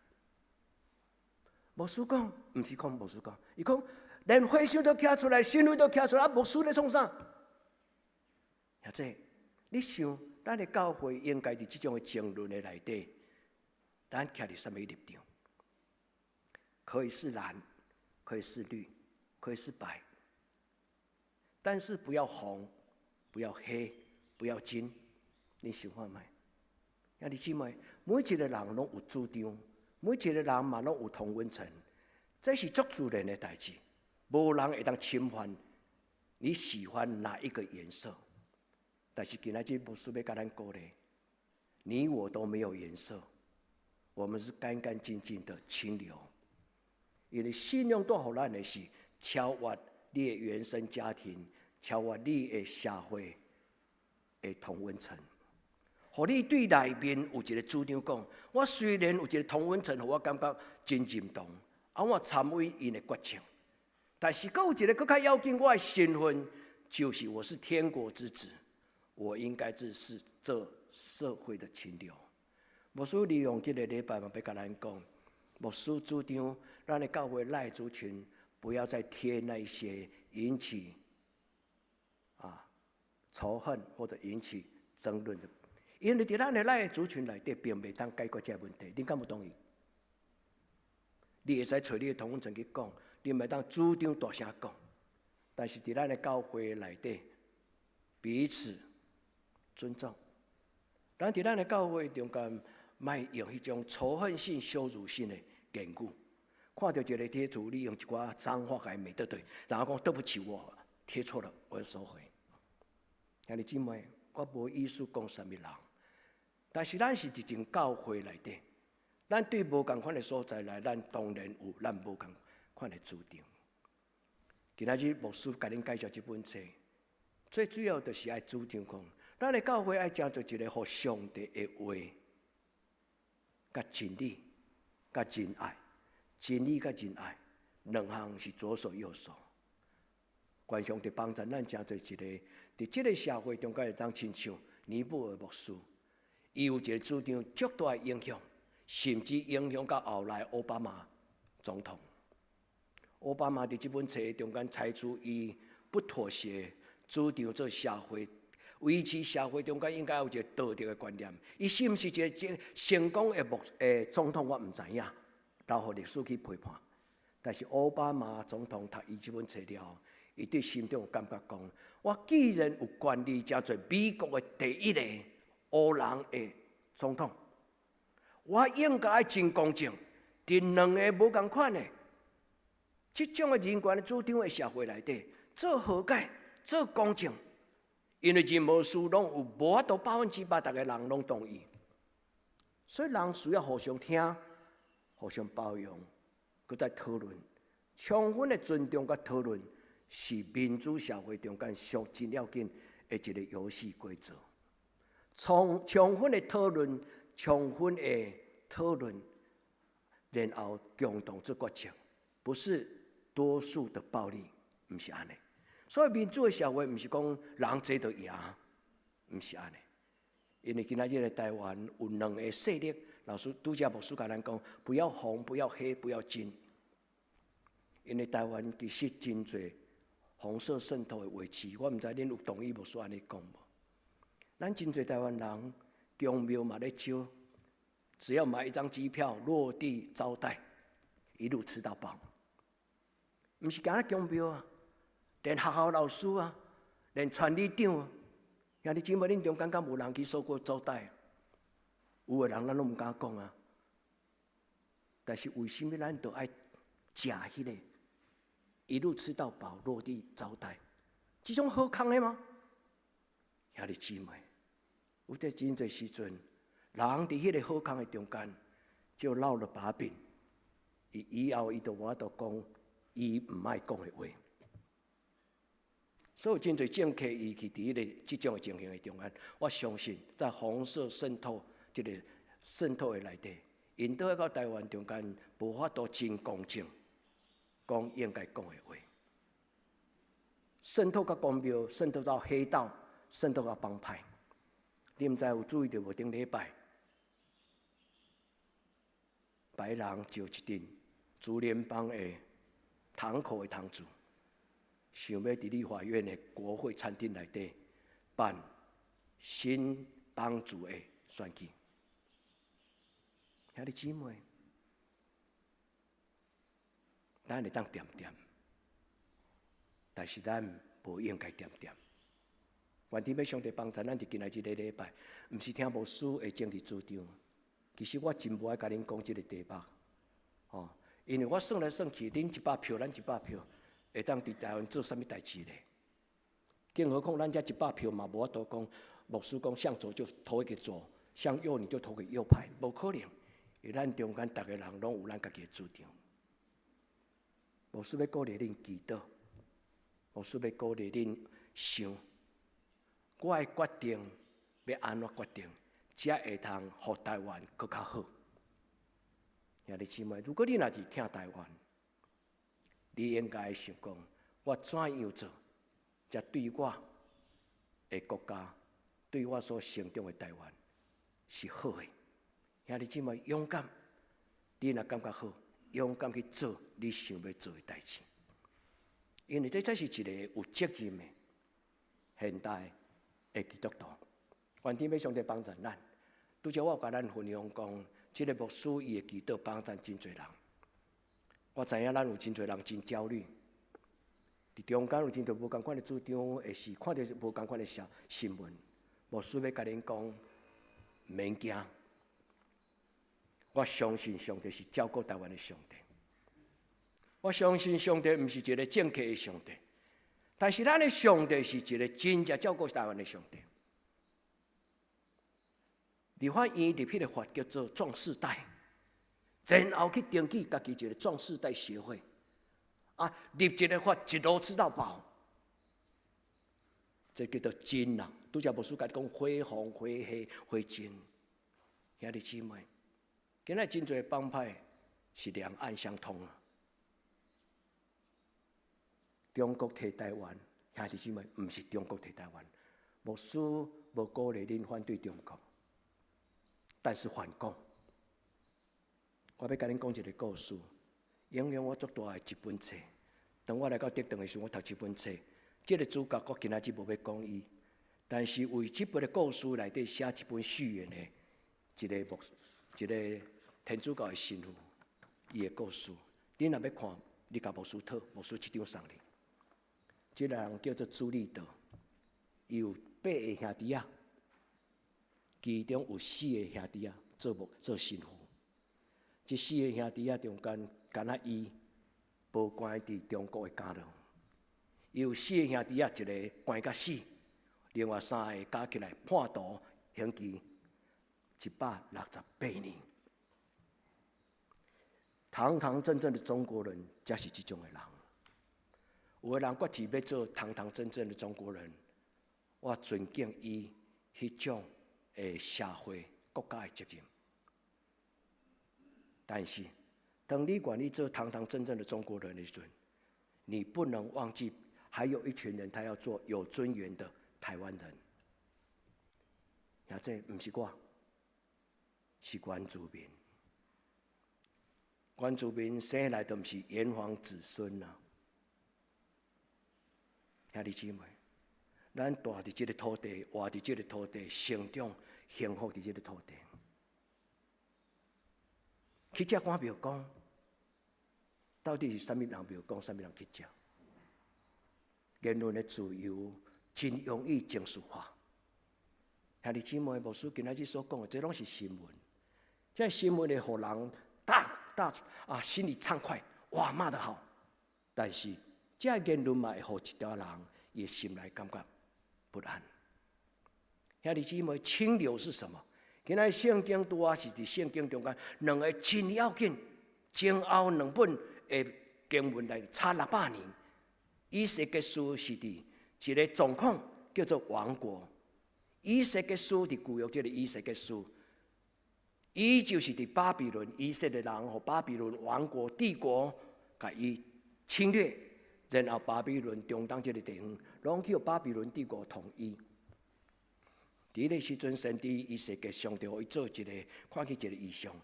[SPEAKER 1] 牧師講，毋是講牧師講，伊講連和尚都徛出來，神父都徛出來，啊，牧師咧創啥？或者你想，咱的教會應該佇這種的爭論的內底，咱徛佇啥物立場？可以是藍，可以是綠，可以是白，但是不要紅，不要黑，不要金。你想看覓？兄弟姊妹，每一個人攏有主張，每一個人嘛攏有同溫層，這是足自然的代誌，無人會當侵犯你喜歡哪一個顏色。但是今仔日牧師欲共咱鼓勵，你我都沒有顏色，我們是乾乾淨淨的清流。因為信仰帶予咱的是超越你的原生家庭，超越你的社會的同溫層。予你對內面有一個主張講，我雖然有一個同溫層，予我感覺真認同，啊，我參與𪜶的決策，但是閣有一個閣較要緊，我的身份就是我是天國之子，我應該是這社會的清流。牧師利用這個禮拜嘛，欲共咱講，牧師主張，咱的教會內族群不要再貼那些引起仇恨或者引起爭論的，因為佇咱的內族群內底，並袂當解決這個問題。恁敢有同意？你會使揣你的同溫層去講，你袂當主張大聲講，但是佇咱的教會內底，彼此尊重。咱佇咱的教會中間，莫用彼種仇恨性、羞辱性的言語。看著一个貼圖，你用一寡髒話共伊罵對對，然後講對不起，我貼錯了，我要收回。兄弟姊妹，我無意思講啥物人，但是咱是一間教會內底，咱對無仝款的所在來，咱當然有咱無仝款的主張。今仔日牧師共恁介紹這本冊，最主要就是愛主張講，咱的教會愛成做一个予上帝的話，佮真理、佮真愛、真理佮真愛，兩項是左手右手。願上帝幫助咱成做一个，佇這个社會中間會當親像尼布爾牧師，伊有一个主張，足大的影響，甚至影響到後來奧巴馬總統。奧巴馬佇這本冊中間採取伊不妥協，主張做社會維持社會中間應該有一个道德的觀念。伊是毋是一个成成功的牧總統，我毋知影，留予歷史去批判。但是奧巴馬總統讀伊這本冊了後，伊對心中有感覺講：我既然有權利成做美國的第一个黑人的總統，我應該真公正，佇兩个無仝款的這種的人權的主張的社會內底，做和解、做公正，因為任何事攏有無法度100%逐个人攏同意，所以人需要互相聽、互相包容，閣再討論，充分的尊重佮討論，是民主社會中間上真要緊的一个遊戲規則。充分的討論，充分的討論，然後共同做決策，不是多數的暴力，毋是按呢。所以民主的社會毋是講人濟就贏，毋是按呢。因為今仔日的台灣有兩个勢力，老師拄才牧師共咱講，不要紅，不要黑，不要金。因為台灣其實真濟紅色滲透的位置，我毋知恁有同意牧師按呢講無？咱真濟台灣人，宮廟嘛咧招，只要買一張機票，落地招待，一路吃到飽。毋是干焦宮廟啊，連學校老師啊，連傳理長啊，兄弟姊妹，恁中間敢無人去受過招待？有的人咱攏毋敢講啊。但是為啥物咱都愛食彼个一路吃到飽，落地招待，這種好康的嗎？兄弟姊妹，有這真濟時陣，人佇彼个好康的中間就落了把柄，伊以後伊就無法度講伊毋愛講的話。所以真濟政客伊去佇彼个這種的情形的中間，我相信在紅色滲透這个滲透的內底，𪜶倒到台灣中間無法度真公正講應該講的話，滲透到宮廟，滲透到黑道，滲透到幫派。你毋知有注意著無？頂禮拜，白人就一陣竹聯幫的堂口的堂主，想欲佇立法院的國會餐廳內底辦新幫主的選舉。兄弟姊妹，咱會當恬恬，但是咱無應該恬恬。願天父上帝幫助咱佇今仔這个禮拜，毋是聽牧師的政治主張。其實我真無愛共恁講這个題目，吼，因為我算來算去，恁一百票，咱一百票，會當佇台灣做啥物代誌咧？更何況咱這一百票嘛，無法度講，牧師講向左就投給左，向右你就投給右派，無可能。因為咱中間逐个人攏有咱家己的主張。牧師欲鼓勵恁祈禱，牧師欲鼓勵恁想，我的決定欲按怎決定，才會通予台灣閣較好。兄弟姊妹，如果你若是疼台灣，你應該想講，我怎樣做，才對我的國家，對我所成長的台灣是好的。兄弟姊妹，勇敢，你若感覺好，勇敢去做你想欲做的代誌，因為這才是一個有責任的現代的基督徒。願天父上帝幫助咱。拄才我有共咱分享講，這个牧師伊的祈禱幫助真濟人。我知影咱有真濟人真焦慮，佇中間有真濟無仝款的主張的事，看著無仝款的小新聞。牧師欲共恁講，免驚。我相信上帝是照顧台灣的上帝。我相信上帝毋是一个政客的上帝，但是咱的上帝是一个真正照顧台灣的上帝。立法院立彼个法叫做壯世代，然後去登記家己一个壯世代協會，啊，立一个法一路吃到飽，這叫做真啊！拄才牧師共你講火紅、火黑、火真，兄弟姊妹，今仔真濟幫派是兩岸相通啊！中國提台灣，兄弟姊妹，毋是中國提台灣，牧師無鼓勵恁反對中國，但是反共。我欲共恁講一个故事，影響我足大的一本冊。當我來到竹塘的時陣，我讀這本冊，這个主角我今仔日無欲講伊，但是為這本的故事內底寫這本序言的一个牧師，一个天主教的神父，伊的故事，你若欲看，你共牧師討，牧師這張送你。這个人叫做朱立德，伊有八个兄弟仔，其中有四个兄弟仔做牧做神父。這四个兄弟仔中間，干焦伊無關佇中國的監牢。伊有四個兄弟仔，一个關甲死，另外三个加起來判徒刑期168年。堂堂正正的中國人，才是這種的人。有的人決志欲做堂堂正正的中國人，我尊敬伊彼種的社會國家的責任。但是，當你願意做堂堂正正的中國人的時陣，你不能忘記，還有一群人，他要做有尊嚴的台灣人。這毋是我，是原住民。原住民生來都毋是炎黃子孫啊！兄弟姊妹，咱蹛佇這个土地，活佇這个土地，成長幸福佇這个土地。去食趕廟公，到底是啥物人廟公，啥物人去食？言論的自由真容易情緒化。兄弟姊妹，牧師今仔日所講的，這攏是新聞。這新聞會予人大大啊，心裡暢快，哇，罵得好。但是，這言論嘛會予一寡人伊心內感覺不安。兄弟姊妹，清流是什麼？今仔聖經拄仔是佇聖經中間兩个真要緊，前後兩本的經文內差600年。以西結書是佇一个狀況叫做亡國。以西結書佇舊約這个以西結書，伊就是佇巴比倫以色列人予巴比倫王國帝國共伊侵略，然後巴比倫中東這个地方，攏去予巴比倫帝國統一。佇彼个時陣，先知以西結上帝予伊做一个看見一个異象，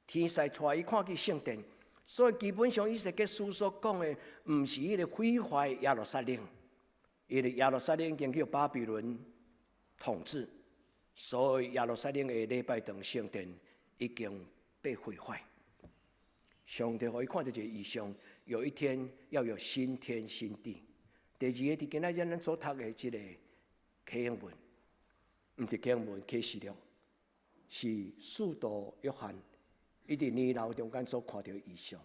[SPEAKER 1] 天使帶伊看見聖殿，所以基本上以西結書所講的，毋是彼个毀壞耶路撒冷，因為耶路撒冷已經去巴比倫統治，所以耶路撒冷的禮拜堂聖殿已經被毀壞。上帝予伊看著一個異象，有一天要有新天新地。第二个，佇今仔日咱所讀的這个啟應文，毋是啟應文，啟示錄，是使徒約翰伊佇年老中間所看著的異象。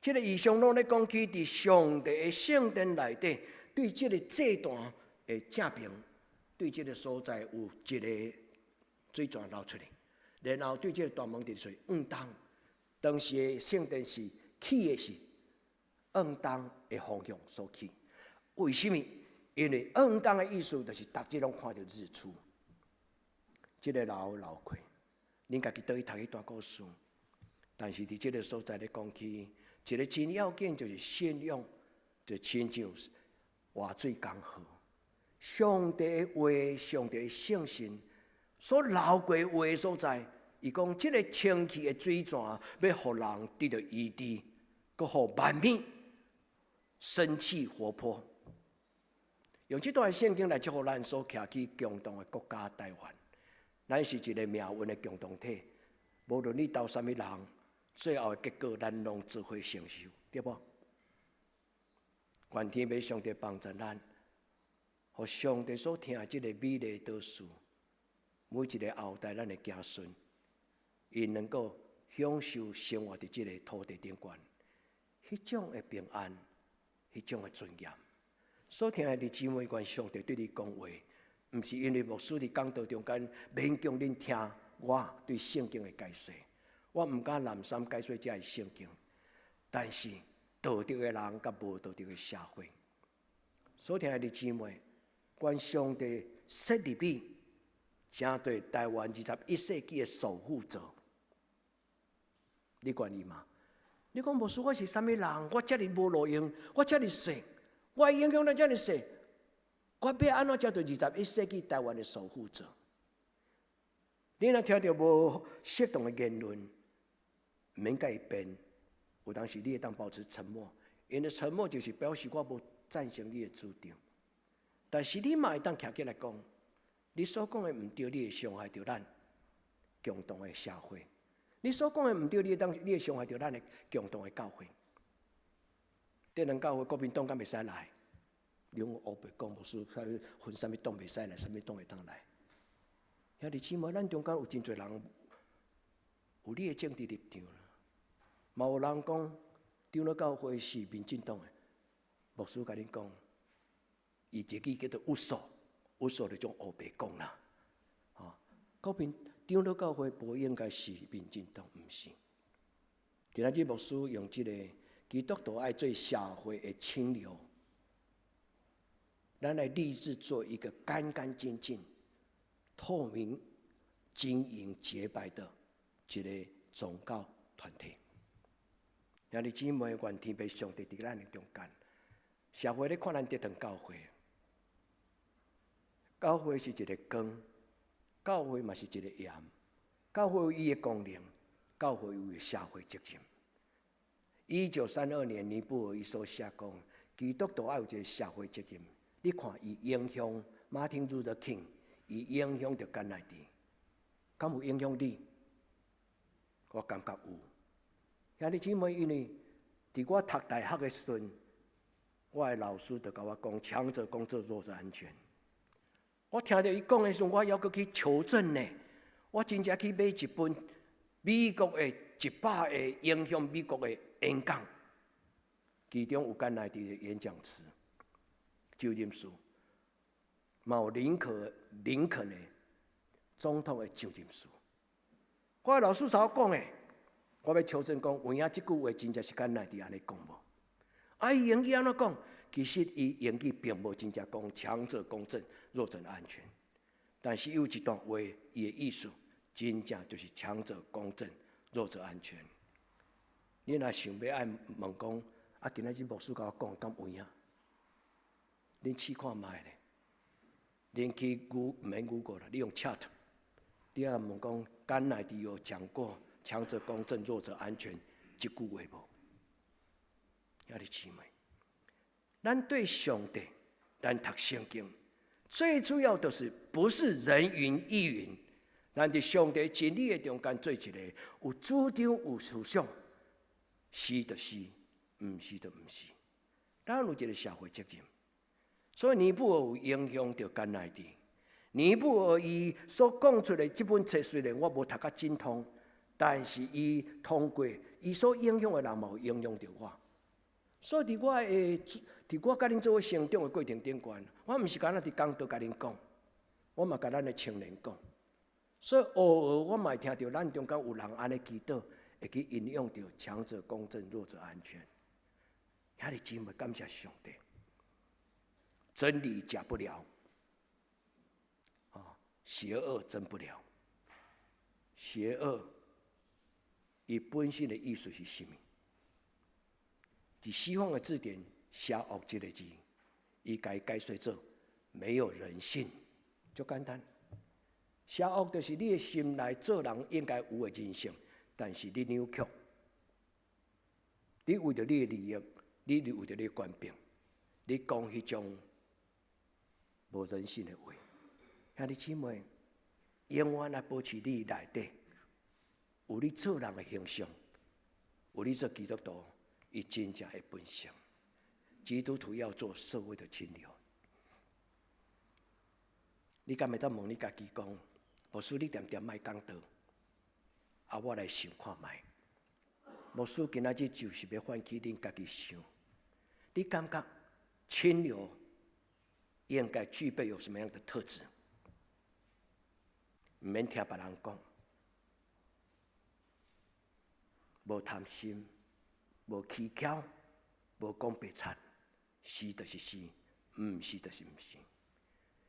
[SPEAKER 1] 這个異象攏咧講起佇上帝的聖殿內底，對這个祭壇的正爿，對這个所在有一个水泉流出來，然後對這个大門佇說向東。當時的聖殿是起的是向東的方向所起。為什麼？因為向東的意思就是逐日攏看著日出。這个樓流過，恁家己倒去讀彼段故事。但是佇這个所在咧講起，一个真要緊就是信仰，就親像活水江河。上帝的話，上帝的聖神所流過話的所在，伊講這个清氣的水泉，欲予人得著醫治，閣予萬物生氣活潑。用這段聖經來祝福咱所徛起共同的國家台灣。咱是一个命運的共同體，無論你投啥物人，最後的結果咱攏做伙承受，對無？願天父上帝幫助咱，予上帝所疼這个美麗島嶼，每一个後代咱的子孫，𪜶能夠享受生活佇這个土地頂懸，彼種的平安，彼種的尊嚴。所疼的姊妹，願上帝對你講話，毋是因為牧師佇講道中間勉強恁聽我對聖經的解說，我毋敢濫三解說這个聖經，但是道德的人佮無道德的社會，所疼的姊妹，願上帝設立你，成做台灣21世紀的守護者，你願意嗎？你講牧師，我是啥物人？我遮爾無路用，我遮爾細，我影響力遮爾細，我欲按怎才做21世紀台灣的守護者？你若聽著無適當的言論，毋免共伊辯。有當時你會當保持沉默，因為沉默就是表示我無贊成你的主張。但是你嘛會當徛起來講，你所講的毋對，你會傷害著咱共同的社會。你所講的毋對，你會傷害著咱的共同的教會。這兩教會國民黨敢袂使來？你用烏白講，牧師分啥物黨袂使來，啥物黨會當來？兄弟姊妹，咱中間有真濟人有你的政治立場啦，嘛有人講長老教會是民進黨的，牧師共恁講，伊這句叫做有數，有數就種烏白講啦。吼，國民長老教會無應該是民進黨，毋是。今仔日牧師用這個基督徒愛做社會的清流，咱來立志做一個乾乾淨淨、透明、晶瑩潔白的一個宗教團體。兄弟姊妹，願天父上帝佇咱的中間，社會咧看咱這堂教會，教會是一個光，教會嘛是一個鹽，教會有伊的功能，教會有伊的社會責任。1932年，尼布爾伊所寫講，基督徒愛有一個社會責任。你看，伊影響馬丁路德金，伊影響著甘迺迪，敢有影響你？我感覺有。兄弟姊妹，因為佇我讀大學的時陣，我的老師就共我講：強者公正，弱者安全。我聽著伊講的時陣，我猶閣去求證呢。我真正去買一本美國的100個影響美國的演講，其中有甘迺迪的演講詞、就任書，嘛有林肯的總統的就任書。我的老師所講的，我欲求證講，有影這句話真正是甘迺迪按呢講無？啊，伊英語按怎講？其實伊英語並無真正講強者公正，弱者安全。但是有一段話，伊的意思真正就是強者公正，弱者安全。你若想欲愛問講，啊，今仔日牧師共我講，敢有影？恁試看覓咧？恁去谷毋免 Google 啦，你用 Chat，你仔問講，甘迺迪有講過強者公正，弱者安全這句話無？兄弟姊妹，咱對上帝，咱讀聖經，最主要就是不是人云亦云，咱佇上帝真理的中間做一個有主張、有思想，是就是，毋是就毋是。咱有一個社會責任，所以尼布爾有影響著甘迺迪。尼布爾伊所講出來這本冊雖然我無讀甲精通，但是伊通過伊所影響的人嘛有影響著我。所以佇我佮恁做伙成長的過程頂懸，我毋是干焦佇講道共恁講，我嘛共咱的青年講。所以偶爾我嘛會聽著咱中間有人按呢祈禱，會去引用著強者公正，弱者安全。兄弟姊妹，感謝上帝，真理假不了，啊，邪惡真不了。邪惡，伊本身的意思是啥物？佇西方的字典，邪惡這个字，伊共伊解釋做沒有人性，足簡單。邪惡就是你的心內做人應該有的人性，但是你扭曲，你為著你的利益，你為著你的權柄，你講彼種無人性的話。兄弟姊妹，永遠來保持你內底有你做人的形象，有你做基督徒伊真正的本性。基督徒要做社會的清流。你敢會當問你家己講，牧師你恬恬莫講道，啊，我來想看覓。牧師今仔日就是欲喚起恁家己想，你感覺清流應該具備有什麼樣的特質？毋免聽別人講，無貪心，無起蹺，無講白賊，是就是是，毋是就是毋是。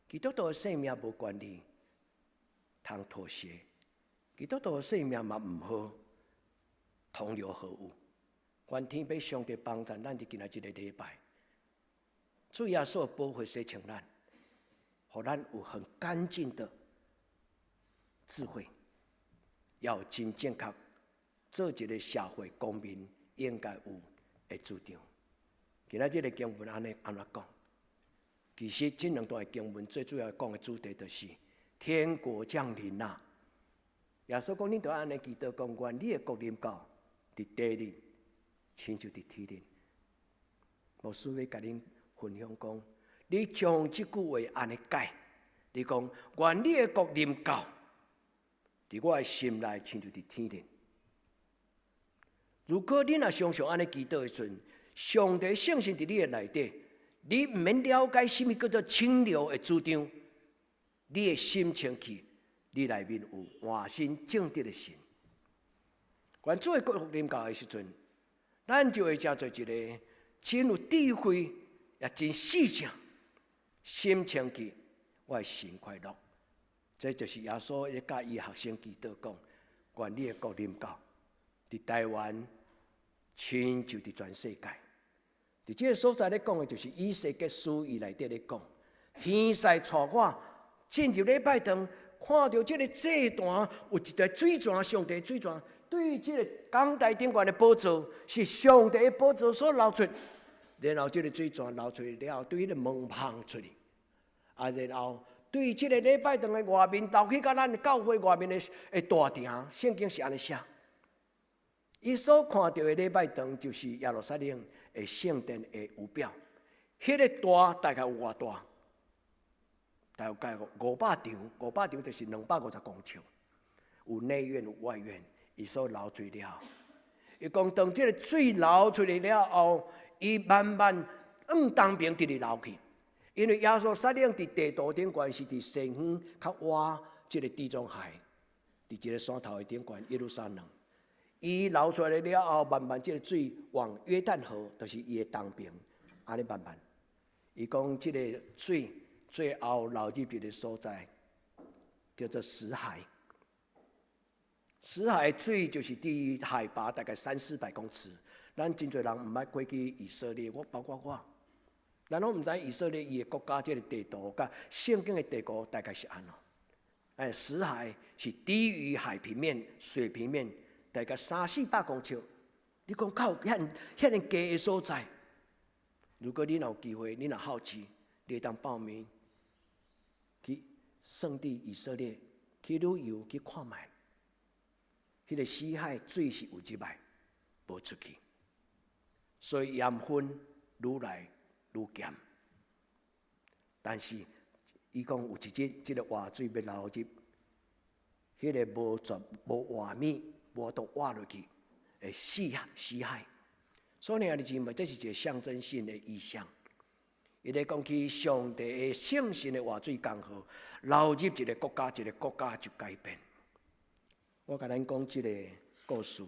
[SPEAKER 1] 基督徒的生命無權利通妥協，基督徒的生命嘛毋好同流合污。願天父上帝幫助咱佇今仔這個禮拜，主耶穌寶血洗淨咱，予咱有很乾淨的智慧，要真正確做一個社會公民應該有的主張。今仔這個經文按呢按怎講？其實這兩段經文最主要講的主題就是天國降臨啦。耶穌講，恁著按呢祈禱講，願你的國臨到，佇地裡，親像佇天頂。牧師欲共恁分享講，你將這句話按呢解，你講願你的國臨到，佇我的心內，親像佇天頂。如果你若常常按呢祈禱的時陣，上帝聖神佇你的內底，你毋免了解啥物叫做清流的主張，你的心清氣，你內面有活心正直的神。願主的國臨到的時陣，咱就會成做一個真有智慧，也真細正，心清氣，我的心快樂。這就是耶穌咧教伊學生祈禱講：願你的國臨到，佇台灣，親像佇全世界。佇這個所在咧講的，就是以西結書伊內底咧講，天使帶我進入禮拜堂，看著這個祭壇有一條水泉，上帝水泉，對這個講台頂懸的寶座，是上帝的寶座所流出，然後這個水泉流出了後，對彼個門縫出去，啊，然後對這個禮拜堂的外面流去到咱教會外面的大廳，聖經是按呢寫。伊所看著的禮拜堂就是耶路撒冷的聖殿的儀表，彼個大大概有偌大？大概500丈，500丈就是250公尺，有內院有外院。伊所流出了，伊講當這個水流出來了後，伊慢慢往東邊直直流去，因為耶路撒冷佇地圖頂懸是佇西方較倚這個地中海，佇一個山頭的頂懸耶路撒冷。伊流出來了後，慢慢這個水往約旦河，就是伊的東邊，按呢慢慢。伊講這個水最後流入一個所在，叫做死海。死海水就是低於海拔大概三四百公尺。咱真濟人毋捌過去以色列，我包括我，咱攏毋知以色列伊的國家這個地圖，佮聖經的地圖大概是按怎。哎，死海是低於海平面水平面大概三四百公尺。你講靠遐遐爾低的所在，如果你若有機會，你若好奇，你會當報名去聖地以色列去旅遊去看覓。彼個死海水是有入來，無出去，所以鹽分愈來愈鹹。但是伊講有一日，這個活水欲流入，彼個無絕無活物，無法度活落去，會死死海。所以兄弟姊妹，這是一個象徵性的意象。伊咧講起上帝的聖神的活水江河流入一個國家，一個國家就改變。我共恁講這個故事，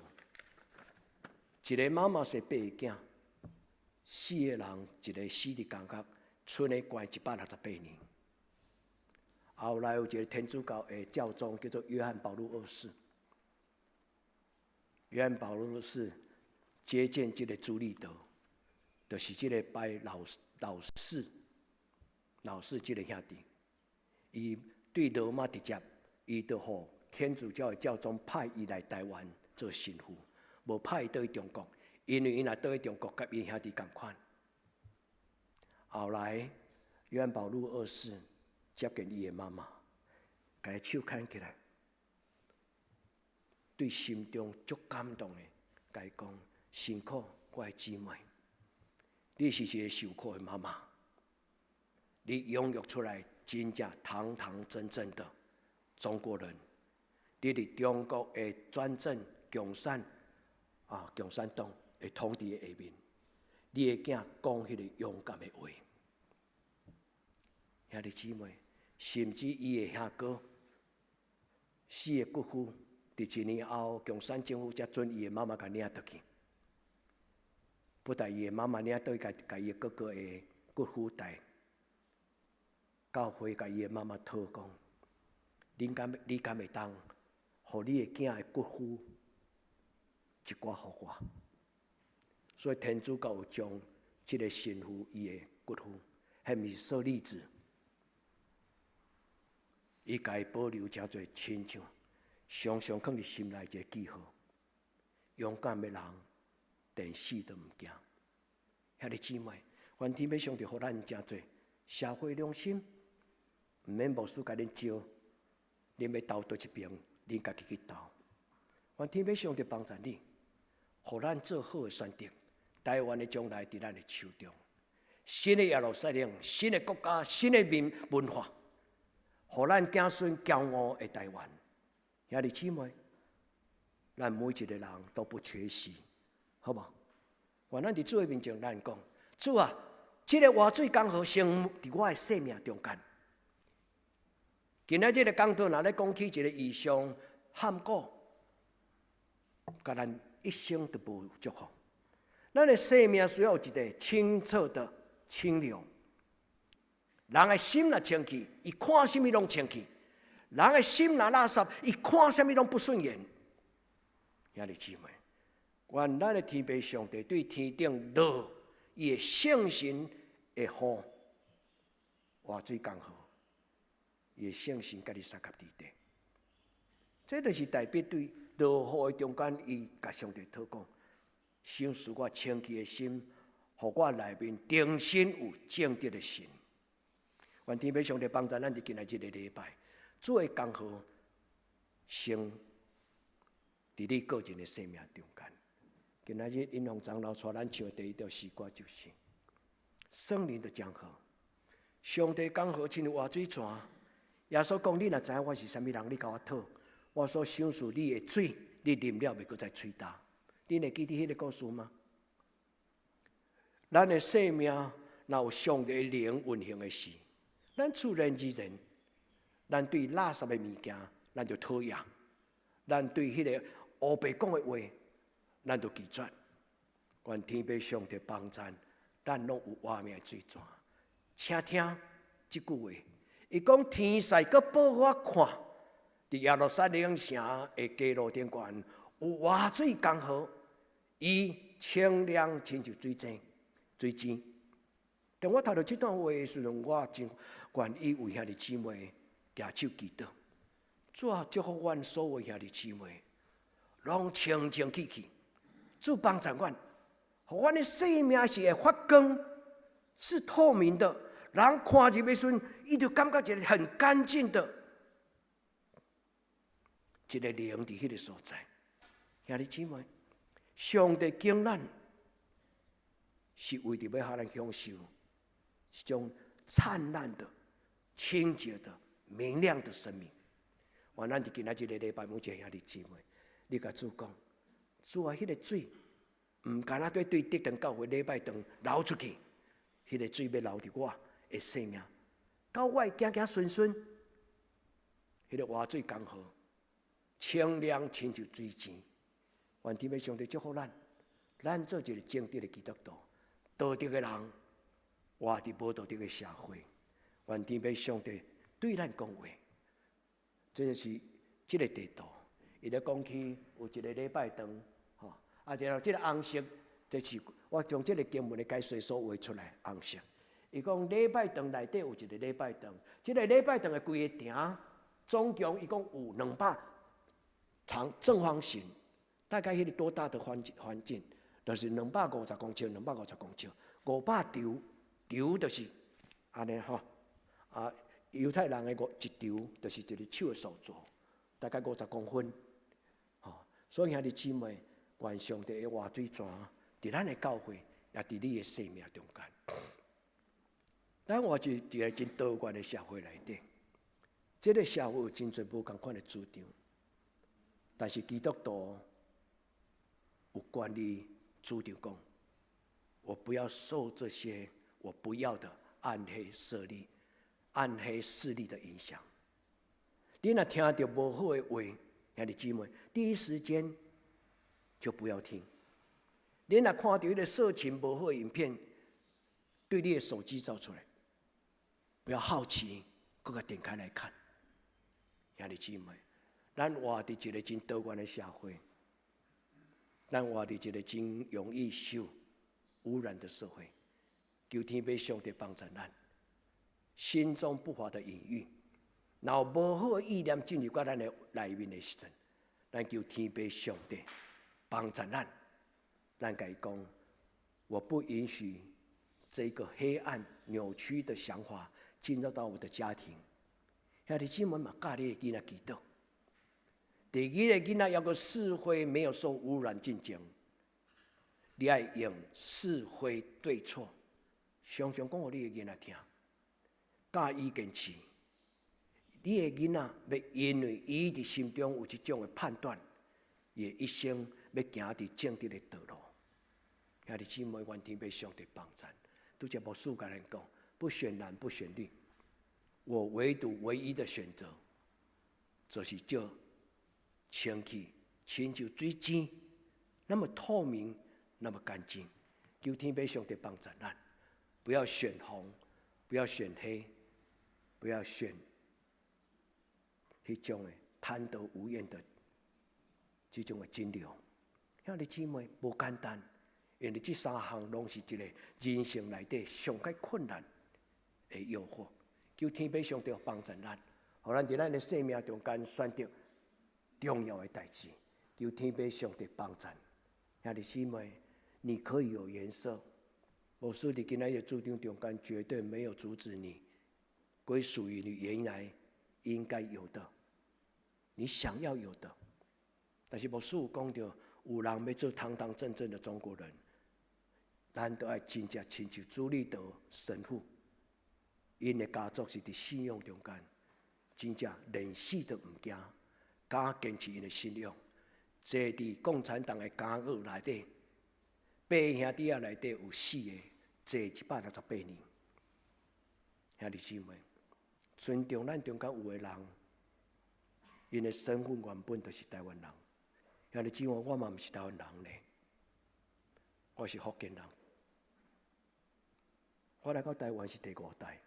[SPEAKER 1] 一個媽媽生八個囝，四個人一個死佇監獄，賰咧關168年。後來有一個天主教的教宗叫做約翰保祿二世，約翰保祿二世接見這個朱立德，就是這個拜老老四老四這個兄弟，伊對羅馬直接伊就予天主教的教宗派伊來台灣做神父，無派伊倒去中國，因為伊若倒去中國，佮𪜶兄弟仝款。後來，約翰保祿二世接見伊的媽媽，共伊手牽起來，對心中足感動的，共伊講：辛苦我的姊妹，你是一個受苦的媽媽，你養育出來真正堂堂正正的中國人，你佇中國的專政共產啊，共產黨的統治的下面，你的囝講彼個勇敢的話。兄弟姊妹，甚至伊的兄哥四個骨夫，佇一年後，共產政府才准伊的媽媽共領轉去。不但伊的媽媽領轉去，共伊的哥哥的骨夫帶，教會共伊的媽媽討講：你敢會當，予你的囝的骨夫一寡予我？所以天主教有將這個神父伊的骨夫，彼毋是舍利子。伊共伊保留誠濟親像，常常囥佇心內一個記號。勇敢的人，連死都毋驚。兄弟姊妹，願天父上帝予咱誠濟社會良心，毋免牧師共恁招，恁欲投佗一爿，恁家己去投。願天父上帝幫助你，予咱做好的選擇。台灣的將來佇咱的手中，新的耶路撒冷，新的國家，新的民文化。予咱子孫驕傲的台灣，兄弟姊妹，咱每一個人都不缺席，好無？願咱佇主的面前，咱講，主啊，這个活水江河先佇我的生命中間。今仔這个講道，若咧講起一个異象喊鼓，共咱一生都無祝福。咱的生命需要一个清澈的清流。人的心若清氣，伊看啥物攏清氣；人的心若垃圾，伊看啥物攏不順眼。兄弟姊妹，願咱的天父上帝對天頂落伊的聖神的雨，活水江河，伊的聖神共你相佮佇底。這就是代表對落雨的中間，伊共上帝禱告，賞賜我清氣的心，予我內面重新有正直的心。願天父上帝幫助咱佇今仔這个禮拜，主的江河先佇你個人的生命中間。今仔日尹宏長老帶咱唱的第一條詩歌就是聖靈的江河，上帝江河親像活水泉。耶穌講：你若知影我是啥物人，你共我討，我所賞賜你的水，你啉了袂閣再喙焦。你會記得彼个故事嗎？咱的生命若有上帝靈運行的時，咱自然而然，咱對垃圾的物件，咱就討厭；咱對彼个烏白講的話，咱就拒絕。願天父上帝幫贊，咱攏有活命的水泉。請聽這句話，伊講天使閣報我看，佇耶路撒冷城的街路頂懸有活水江河，伊清涼親像水井、水井。當我讀著這段話的時陣，我真願意為兄弟姊妹舉手祈禱。主啊，祝福阮所有兄弟姊妹，攏清清氣氣。主幫助阮，予阮的生命是會發光，是透明的。人看入的時陣，伊就感覺一个很乾淨的，一个靈佇彼个所在。兄弟姊妹，上帝揀咱是為著欲予咱享受一種燦爛的、清潔的、明亮的生命。願咱佇今仔這个禮拜，每一个兄弟姊妹，你共主講，主啊，彼个水毋干焦對對德堂教會禮拜堂流出去，彼个水欲流佇我的生命，到我的子子孫孫，彼个活水江河，清涼親像水井。願天父上帝祝福咱，咱做一个正直的基督徒，道德的人，活佇無道德的社會。願天父上帝對咱講話，這就是這个地圖。伊咧講起有一个禮拜堂，吼，啊，然後這个紅色，這是我將這个經文的解說所畫出來紅色。伊講禮拜堂內底有一个禮拜堂，這个禮拜堂的規个埕總共一共有200長正方形，大概彼個多大的環境？就是250公尺，250公尺，500尺，尺就是按呢吼。啊，猶太人的五一尺就是一个手的數字，大概50公分。吼，所以兄弟姊妹，願上帝的活水泉，佇咱的教會，也佇你的生命中間。咱活佇一個真多元的社會內底，這個社會有真濟無仝款的主張，但是基督徒有權利主張講，我不要受這些我不要的暗黑勢力、暗黑勢力的影響。你若聽著無好的話，兄弟姊妹，第一時間就不要聽。你若看著彼個色情無好的影片，對你的手機照出來，不要好奇，閣共點開來看。兄弟姊妹，咱活佇一個真多元的社會，咱活佇一個真容易受污染的社會。求天父上帝幫助咱，心中不法的隱欲，然後無好的意念進入到咱的內面的時陣，咱求天父上帝幫助咱。咱共伊講，我不允許這個黑暗扭曲的想法進入到我的家庭。兄弟姊妹嘛，教你的囡仔祈禱。佇你的囡仔猶閣是非沒有受污染進前，你愛用是非對錯，常常講予你的囡仔聽，教伊堅持。你的囡仔欲因為伊佇心中有這種的判斷，伊的一生欲行佇正直的道路。兄弟姊妹，願天父上帝幫助。拄才牧師共咱講，不選藍不選綠，我唯獨唯一的選擇，就是這清氣親像水晶那麼透明，那麼乾淨。求天父上帝幫助咱，不要選紅，不要選黑，不要選彼種的貪得無厭的這種的金流。兄弟姊妹，無簡單，因為這三項攏是一個人生內底上較困難的誘惑。求天父上帝幫助咱，予咱佇咱的生命中間選擇重要的代誌。求天父上帝幫助。兄弟姊妹，你可以有顏色。牧師佇今仔日主張中間絕對沒有阻止你歸屬於你原來應該有的，你想要有的。但是牧師有講著，有人欲做堂堂正正的中國人，咱都愛真正親像朱立德神父，𪜶的家族是佇信仰中間，真正連死都毋驚，敢堅持𪜶的信仰。坐佇共產黨的監獄內底，八兄弟仔內底有四個坐168年。兄弟姊妹，尊重咱中間有的人，𪜶的身份原本就是台灣人。兄弟姊妹，我嘛毋是台灣人咧，我是福建人。我來到台灣是第五代，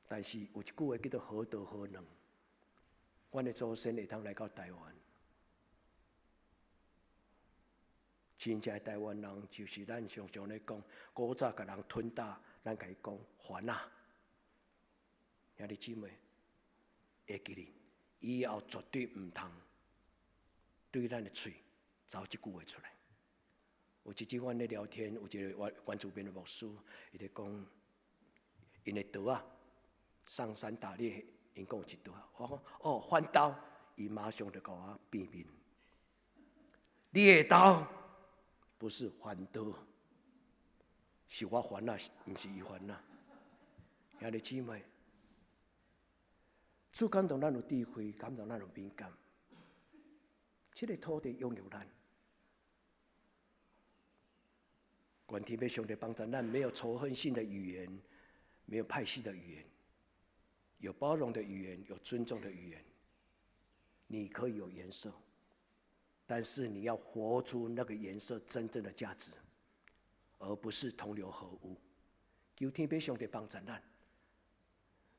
[SPEAKER 1] 但是有一句話叫做何德何能，阮的祖先會當來到台灣。真正的台灣人就是咱常常咧講，古早共人吞打，咱共伊講番仔。兄弟姊妹，會記得以後絕對毋通對咱的喙走這句話出來。有一次阮咧聊天，有一個原住民的牧師，伊咧講，𪜶的刀仔上山打獵，𪜶講有一刀仔。我講哦，番刀，伊馬上就共我變面。你的刀不是番刀，是我番仔，毋是伊番仔。兄弟姊妹，主感動咱有智慧，感動咱有敏感。這個土地擁有咱，願天父上帝幫助咱，沒有仇恨性的語言，沒有派系的語言，有包容的語言，有尊重的語言。你可以有顏色，但是你要活出那個顏色真正的價值，而不是同流合污。求天父上帝幫助咱，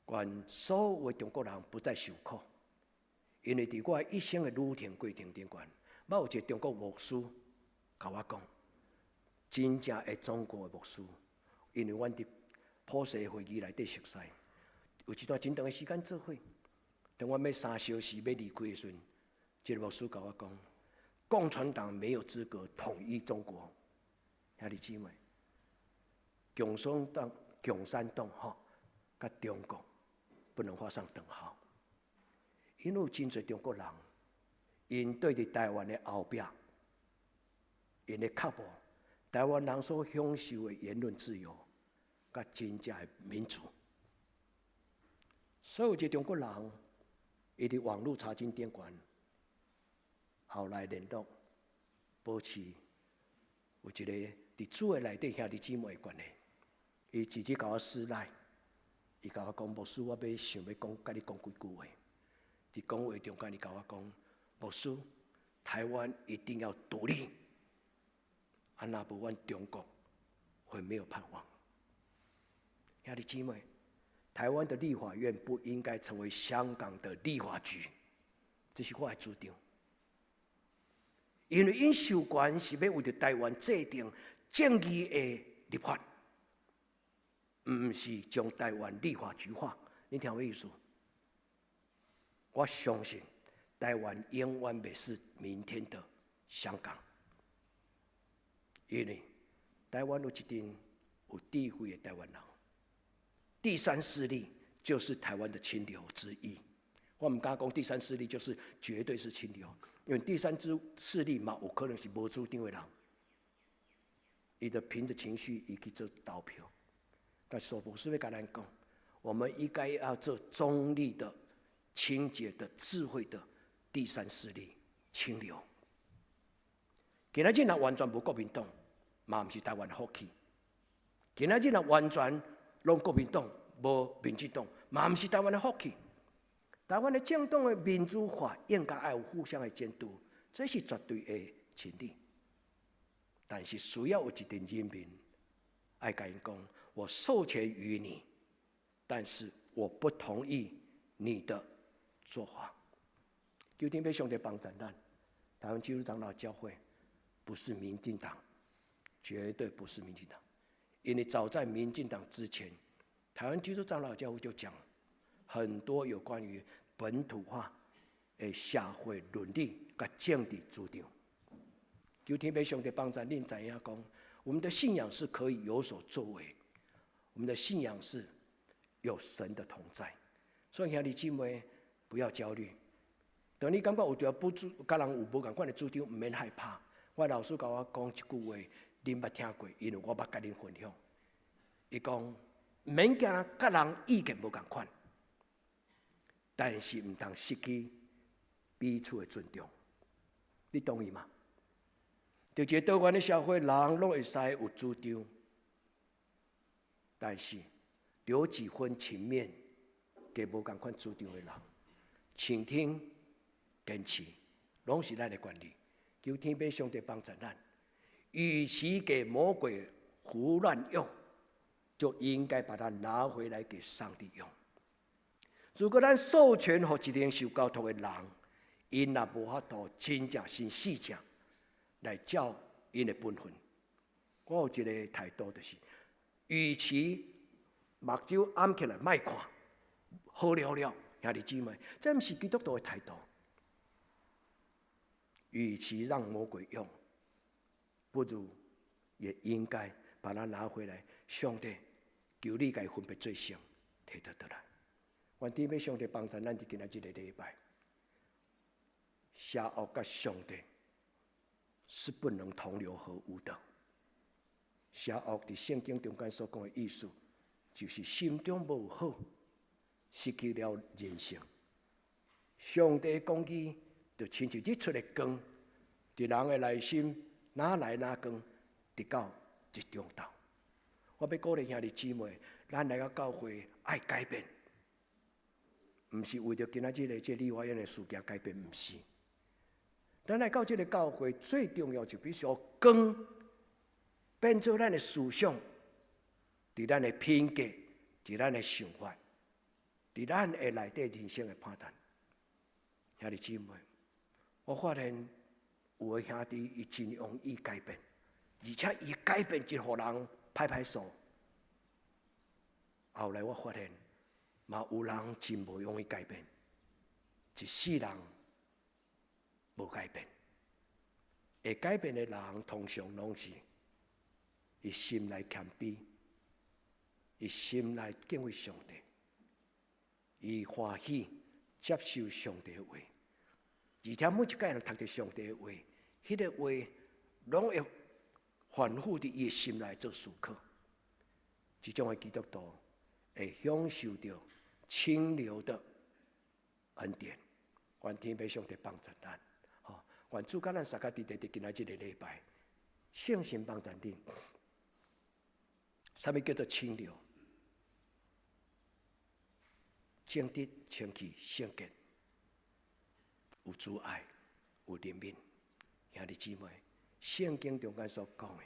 [SPEAKER 1] 願所有的中國人不再受苦，因為佇我一生的旅程過程中間，捌有一個中國牧師共我講，真正的中國的牧師，因為阮佇普世會議內底熟似，有一段真長的時間做伙，當我欲3小時欲離開的時陣，這個牧師共我講：共產黨沒有資格統一中國。兄弟姊妹，共產黨、共產黨吼，佮中國不能畫上等號，因為有真濟中國人，𪜶對佇台灣的後壁，𪜶的確保台灣人所享受的言論自由，佮真正的民主。所有這中國人，伊佇網路查經頂懸，後來聯絡，保持有一個佇主的內底兄弟姊妹的關係。伊直接共我私賴，伊共我講，牧師，我欲想欲講，佮你講幾句話。佇講話中間，伊共我講，牧師，台灣一定要獨立，啊，若無阮中國會沒有盼望。兄弟姊妹，台灣的立法院不應該成為香港的立法局，這是我的主張。因為𪜶授權是欲為著台灣制定正義的立法，毋是將台灣立法局化。你聽我意思？我相信台灣永遠袂是明天的香港，因為台灣有一陣有智慧的台灣人。第三勢力就是台灣的清流之一。我毋敢講第三勢力就是絕對是清流，因為第三支勢力嘛，有可能是無主張的人，伊就憑著情緒伊去做投票。但是牧師欲共咱講，我們應該要做中立的、清潔的、智慧的第三勢力清流。今仔日若完全無國民黨，嘛毋是台灣的福氣。今仔日若完全攏國民黨，無民進黨，嘛毋是台灣的福氣。台灣的政黨的民主化應該愛有互相的監督，這是絕對的真理。但是需要有一陣人民愛共𪜶講，我授權於你，但是我不同意你的做法。求天父上帝幫助咱，台灣基督長老教會不是民進黨，絕對不是民進黨。因為早在民進黨之前，台灣基督長老教會就講很多有關於本土化的社會倫理佮政治主張。求天父上帝幫助恁知影講，我們的信仰是可以有所作為，我們的信仰是有神的同在。所以兄弟姊妹不要焦慮。當你感覺有著不主，佮人有無仝款的主張，毋免害怕。我老師共我講一句話，恁捌聽過，因為我捌共恁分享。伊講毋免驚，佮人意見無仝款，但是毋通失去彼此的尊重。你同意嗎？佇一個多元的社會，人攏會使有主張，但是留幾分情面給無仝款主張的人，傾聽、堅持，攏是咱的權利。求天父上帝幫助咱，與其給魔鬼胡亂用，就應該把它拿回來給上帝用。如果咱授權予一個受交託的人，𪜶若無法度真正身死正來照𪜶的本分，我有一個態度就是，與其目睭掩起來莫看，好了了，兄弟姊妹，這毋是基督徒的態度。與其讓魔鬼用，不如也應該把它拿回來。上帝，求你共伊分別做聖，提得倒來。願天父上帝幫助咱佇今仔這個禮拜，邪惡佮上帝是不能同流合污的。邪惡佇聖經中間所講的意思，就是心中無好，失去了人性。上帝公義就親像日出的光，佇人的內心哪來哪光，直到日中晝。我欲鼓勵兄弟姊妹，咱來到教會愛改變，毋是為著今仔日這立法院的事件改變，毋是。咱來到這个教會，最重要就必須光變做咱的思想，佇咱的品格，佇咱的想法，佇咱的內底人生的判斷。兄弟姊妹，我發現有的兄弟伊真容易改變，而且伊改變就予人拍拍手。後來我發現，嘛有人真無容易改變。一世人無改變。會改變的人，通常攏是伊心內謙卑，伊心內敬畏上帝，伊歡喜接受上帝的話，而且每一個人讀著上帝的話，彼個話攏會反覆佇伊的心內做思考。這種的基督徒會享受著清流的恩典。願天父上帝幫助咱，吼！願主佮咱相佮佇佇今仔這個禮拜，聖神幫助恁。啥物叫做清流？正直、清氣、聖潔，有慈愛，有憐憫。兄弟姊妹，聖經中間所講的，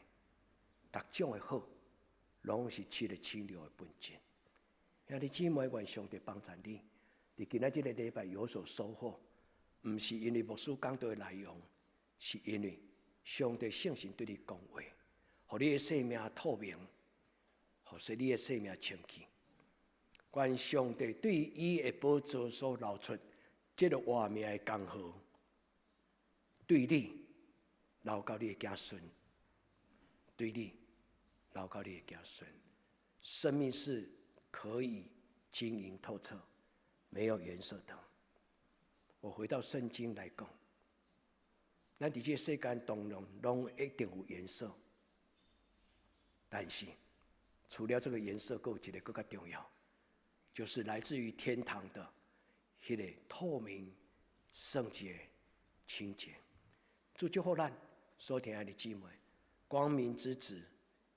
[SPEAKER 1] 逐種的好，攏是這個清流的本質。兄弟姊妹，願上帝幫助你，佇今仔這個禮拜有所收穫。毋是因為牧師講道的內容，是因為上帝聖神對你講話，予你的生命透明，予使你的生命清氣。願上帝對伊的寶座所流出這個活命的江河，對你流到你的子孫，對你流到你的子孫。生命是可以晶瑩透徹，沒有顏色的。我回到聖經來講，咱佇這個世間當中，攏一定有顏色，但是除了這個顏色，閣有一個閣較重要，就是來自於天堂的彼個透明、聖潔、清潔。主祝福咱所聽的姊妹，光明之子，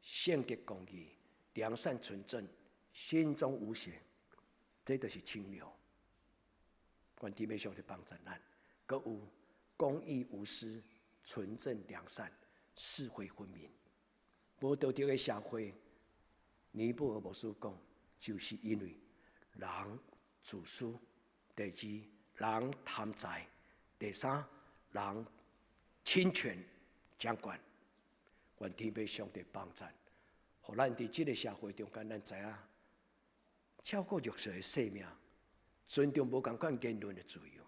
[SPEAKER 1] 聖潔公義、良善純正，心中無邪，這就是清流。願天父上帝幫助咱，閣有公義無私、純正良善、是非分明。無道德的社會，尼布爾牧師講，就是因為人自私；第二，人貪財；第三，人侵權掌權。願天父上帝幫助，予咱佇這個社會中間，咱知影照顧弱勢的生命。尊重無仝款言論的自由。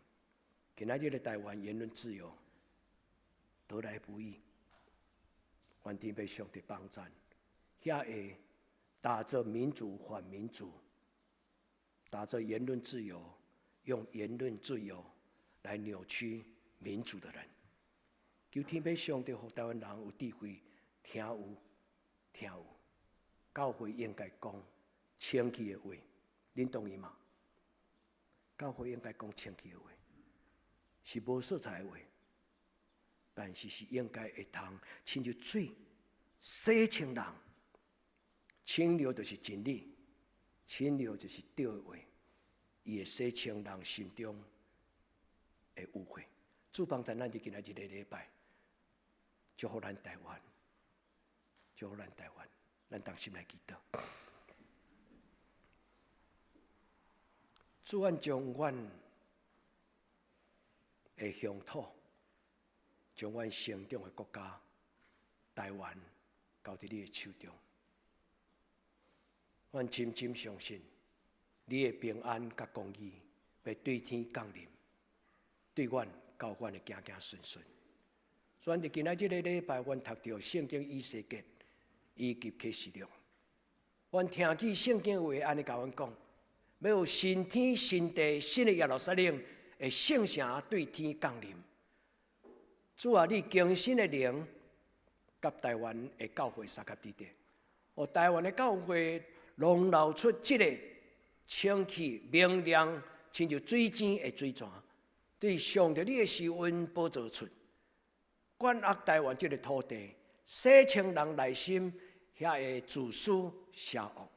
[SPEAKER 1] 今仔日的台灣言論自由得來不易，願天父上帝幫助，遐個打着民主反民主，打着言論自由，用言論自由來扭曲民主的人，求天父上帝予台灣人有智慧，聽有聽有，教會應該講清氣的話，恁同意嗎？教會應該講清氣的話，是無色彩的話，但是是應該會通親像水洗清人，清流就是真理，清流就是對的話，伊會洗清人心中的污穢。主幫助咱佇今仔這個禮拜，祝福咱台灣，祝福咱台灣，咱同心來祈禱。主，阮將阮的鄉土，將阮成長的國家台灣交佇你的手中。阮深深相信，你的平安佮公義欲對天降臨，對阮到阮的子子孫孫。所以，佇今仔這個禮拜，阮讀著聖經以西結以及啟示錄，阮聽見聖經話按呢共阮講。欲有新天新地，新的耶路撒冷的聖城對天降臨。主啊，你更新的靈，佮台灣的教會相佮佇咧。予台灣的教會攏流出這個清氣明亮，親像水井的水泉，對上帝你的施恩寶座出，管轄台灣這個土地，洗清人內心遐个自私邪惡。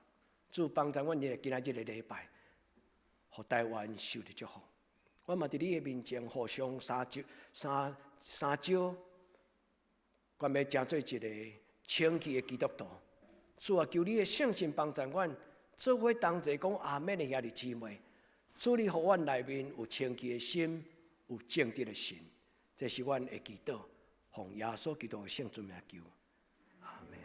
[SPEAKER 1] 主幫助阮今仔這個禮拜。予台灣受著祝福，我嘛佇你的面前賀上三招三三招，願欲成做一個清氣的基督徒。主啊，求你的聖神幫助阮，做伙同齊講阿們的兄弟姊妹。主你予阮內面有清氣的心，有正直的心，這是阮的祈禱，奉耶穌基督的聖尊名求，阿們。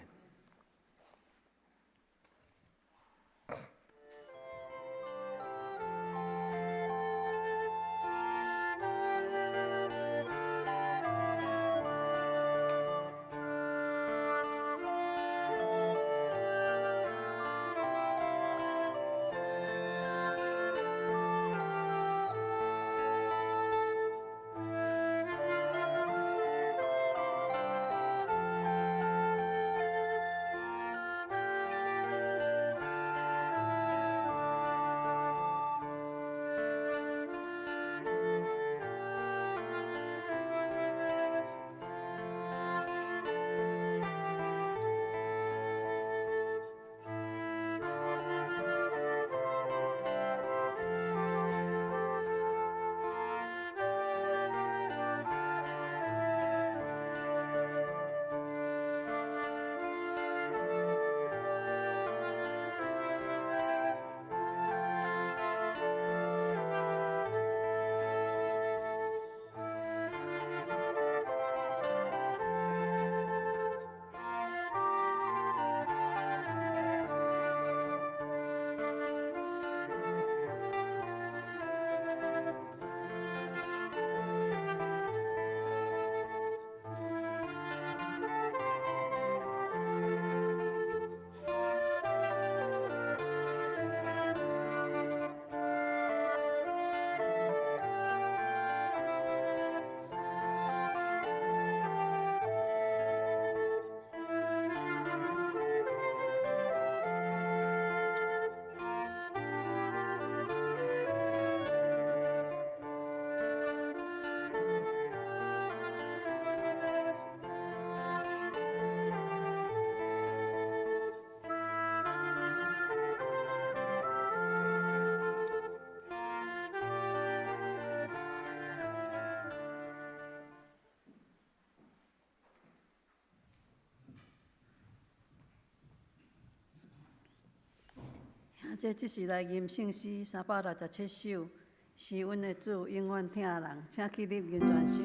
[SPEAKER 3] 這只是來吟聖詩367首，是阮的主永遠疼人，請起立吟全首。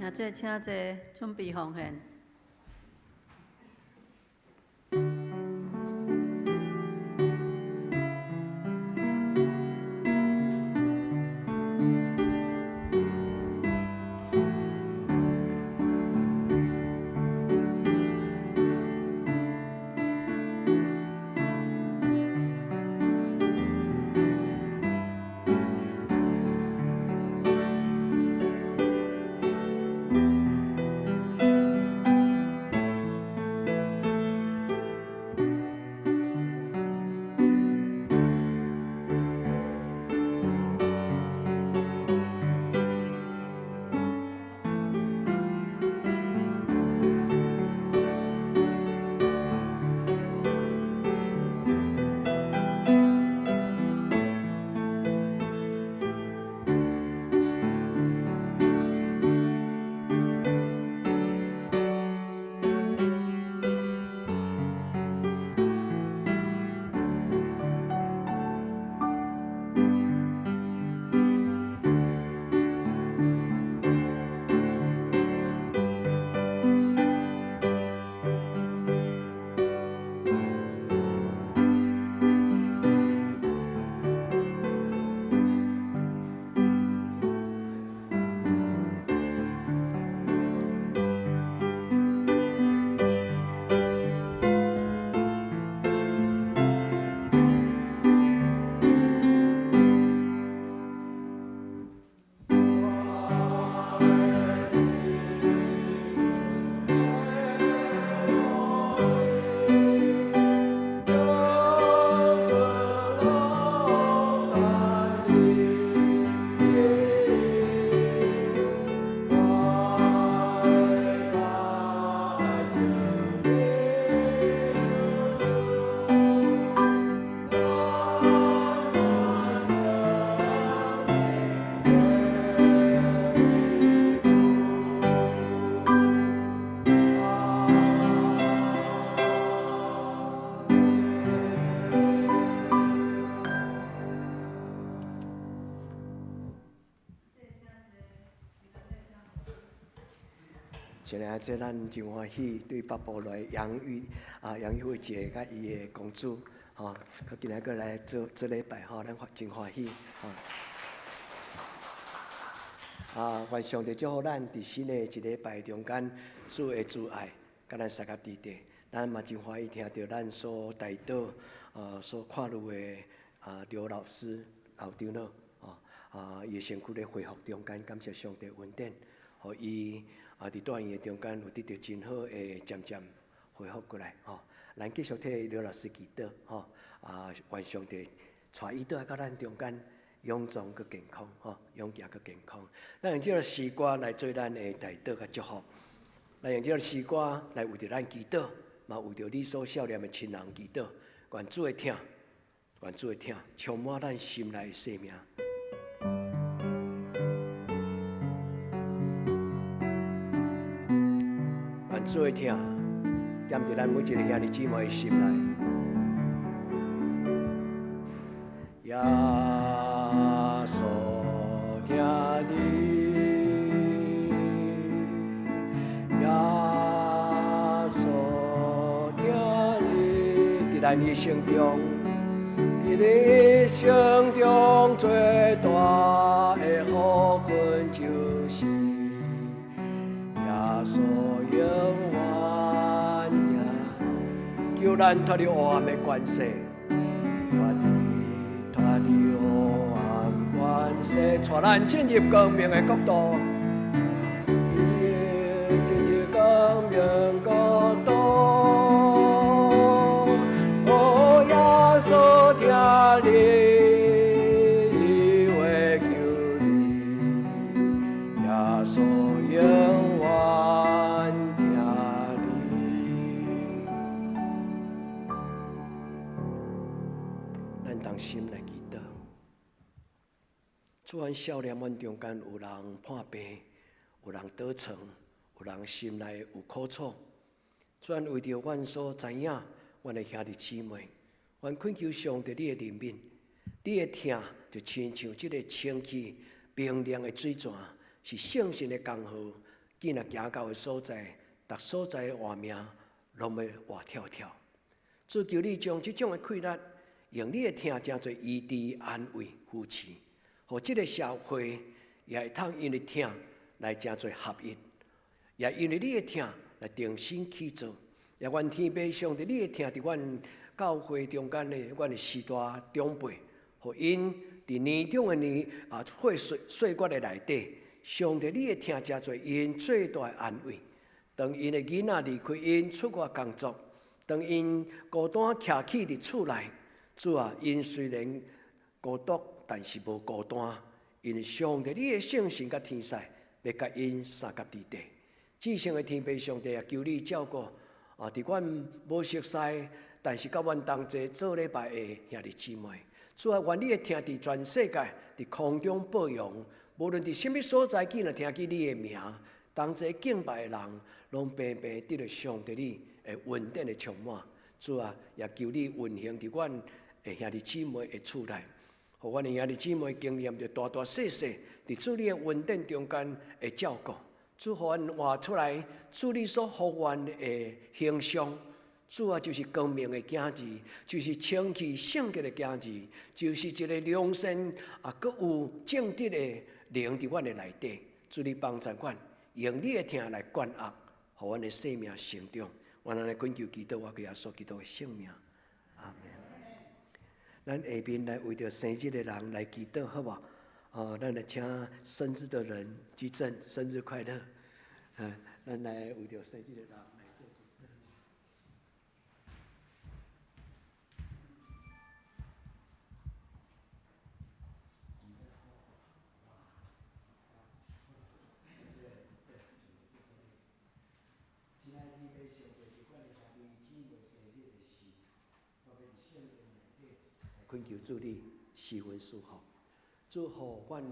[SPEAKER 3] 兄弟，請坐，準備奉獻。
[SPEAKER 1] 現在這咱真歡喜，對北部來楊玉啊楊玉慧姐佮伊的公主，吼，閣今仔閣來做做禮拜，吼，咱真歡喜，吼。啊，願上帝祝福咱佇新的一禮拜中間，主的慈愛，佮咱相佮佇底。咱嘛真歡喜聽著咱所代禱，所看到的啊劉老師、老長老，啊，伊的身軀咧恢復中間，感謝上帝恩典，予伊啊佇住院的中間有得著真好的漸漸恢復過來，吼。咱繼續替劉老師祈禱，吼，啊，願上帝帶伊倒來到咱中間，勇壯閣健康，吼，勇健閣健康。咱用這个詩歌來做咱的代禱佮祝福，咱用這个詩歌來為著咱祈禱，嘛為著你所想念的親人祈禱。願主的疼，願主的疼，充滿咱心內的生命。願主的疼，踮佇咱每一个兄弟姊妹的心內。耶穌疼你，耶穌疼你，佇咱一生中，佇你一生中最大的福分就是耶穌永遠疼你，求咱脫離黑暗的權勢，脫離脫離黑暗權勢，帶咱進入光明的國度，進入光明國度。哦，耶穌疼你，伊會救你，耶穌永遠疼你。咱同心來祈禱。主，阮少年，阮中間有人破病，有人倒床，有人心內有苦楚。主，阮為著阮所知影，阮的兄弟姊妹，阮懇求上帝你的憐憫，你的疼就親像這个清氣冰涼的水泉，是聖神的江河，見若行到的所在，逐所在的活命攏欲活跳跳。主，求你將這種的氣力，用你的疼成做醫治、安慰、扶持，予這个社會也會通因為疼來成做合一，也因為你的疼來重新起做。也願天父上帝你的疼佇阮教會中間的阮的時代長輩，予𪜶佇年長的年啊歲歲月的內底，上帝你的疼成做𪜶最大的安慰。當𪜶的囡仔離開𪜶出外工作，當𪜶孤單徛起佇厝內，主啊，𪜶雖然孤獨，但是無孤單，因為上帝你的聖神佮天使欲佮𪜶相佮佇底。至聖的天父上帝啊，求你照顧啊！佇阮無熟似，但是佮阮同齊做禮拜的兄弟姊妹，主啊，願你的疼佇全世界佇空中播揚，無論佇啥物所在，見若聽見你的名，同齊敬拜的人，攏平平得著上帝你的恩典的充滿。主啊，也求你運行佇阮的兄弟姊妹的厝內，予阮的兄弟姊妹經驗著大大細細佇主你的恩典中間的照顧。主，予阮活出來，主你所予阮的形象，主啊，就是光明的囝兒，就是清氣聖潔的囝兒，就是一个良善啊，閣有正直的靈佇阮的內底。主你幫助阮，用你的疼來灌壓，予阮的生命成長。阮按呢懇求祈禱，我耶穌基督的聖名，阿門。咱下面來為著生日的人來祈禱，好無？哦，咱來請生日的人吉正生日快樂。嗯，咱來為著生日的人來做祈禱。親愛的弟兄姊妹，阮的兄弟姊妹生日的時，我欲佇聖殿內底來懇求主你賜恩賜福。祝福阮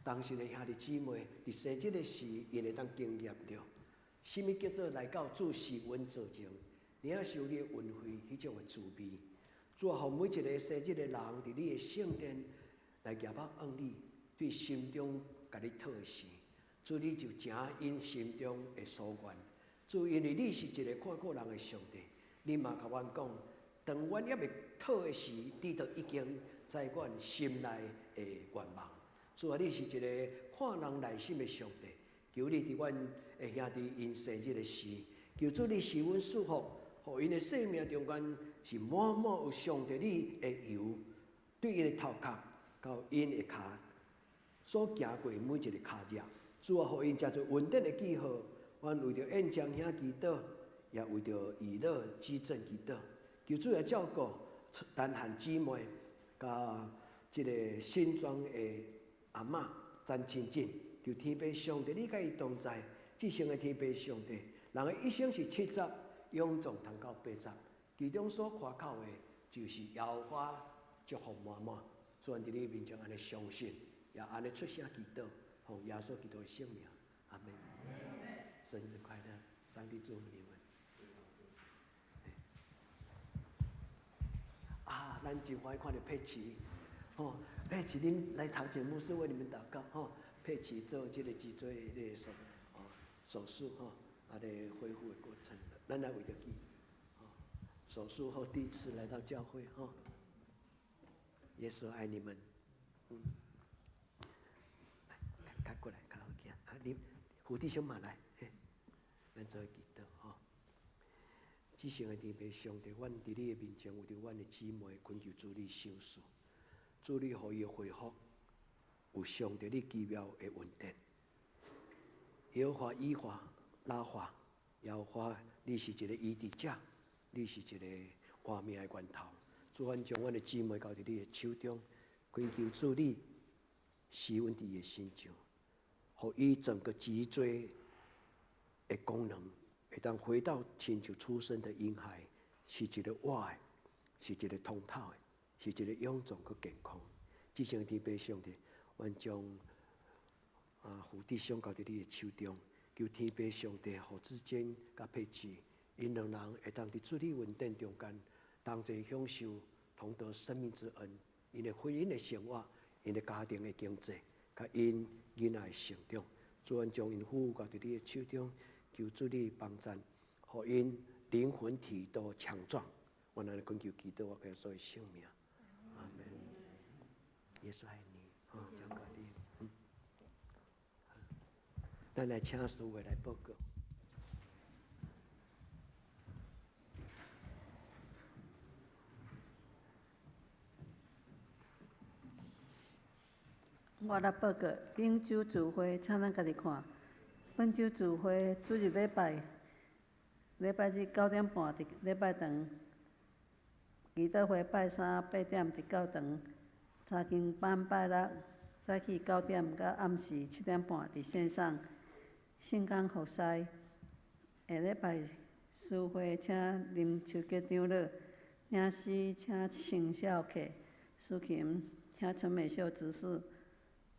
[SPEAKER 1] 當時的兄弟姊妹，佇生日的時，𪜶會當經驗著，啥物叫做來到主施恩座前，領受你的恩惠，彼種的滋味。主啊，予每一个生日的人，佇你的聖殿來舉目望你，對心中共你討的時，主，你就成𪜶心中的所願。主，因為你是一个看顧人的上帝，你嘛共阮講，當阮猶未討的時，你就已經知阮心內的願望。主啊，你是一个看人內心的上帝，求你佇阮的兄弟𪜶生日的時，求主你賜阮祝福，予𪜶的生命中間是滿滿有上帝你的油，對𪜶的頭殼到𪜶的跤所行過每一个跤跡。主啊，予𪜶成做穩定的記號。阮為著燕江兄祈禱，也為著娛樂指正祈禱。求主來照顧陳漢姊妹，佮這个新莊的阿嬤詹清靜，求天父上帝你佮伊同在，至聖的天父上帝，人的一生是70，勇壯通到80，其中所誇口的，就是耶和華祝福滿滿。主，阮佇你面前按呢相信，也按呢出聲祈禱，奉耶穌基督的聖名，阿門。生日快樂，上帝祝福你們。啊，咱真歡喜看著佩奇，吼，佩奇，恁來頭前牧師為你們禱告，吼，佩奇做這个脊椎的這个手術，吼，啊，咧恢復的過程，咱來為著伊，吼，手術後第一次來到教會，吼，耶穌愛你們，嗯，來，較過來，較好行，啊，你胡弟兄嘛來，嘿，咱做伙祈禱，吼。至聖的天父上帝，阮佇你的面前，為著阮的姊妹，懇求主你賞賜，主你予伊恢復，有上帝你奇妙的恩典。耶和華以法拉法，耶和華你是一个醫治者，你是一个活命的源頭。主，阮將阮的姊妹交佇你的手中，懇求主你施恩佇伊的身上，予伊整個脊椎的功能會當回到親像出生的嬰孩，是一个活的，是一个通透的，是一个勇壯閣健康。至聖天父上帝，阮將胡弟兄交佇你的手中，求天父上帝予子堅佮佩奇，𪜶兩人會當佇主你恩典中間，同齊享受同得生命之恩，𪜶的婚姻的生活，𪜶的家庭的經濟，佮𪜶囡仔的成長。主，阮將𪜶夫婦交佇你的手中，求主你幫贊，予𪜶靈魂體都強壯。我來懇求祈禱，我耶穌的聖名，阿門。耶穌愛你，好，交給你。嗯，咱來請師父來報告。
[SPEAKER 3] 我來報告，頂週聚會，請咱家己看。本週聚會主日禮拜，禮拜日9點半佇禮拜堂，祈禱會拜三8點佇教堂，查經班拜六早起9點到暗時7點半佇線上。聖工服侍，下禮拜司會請林秋杰長老，領詩請程孝客，司琴請陳美秀執事，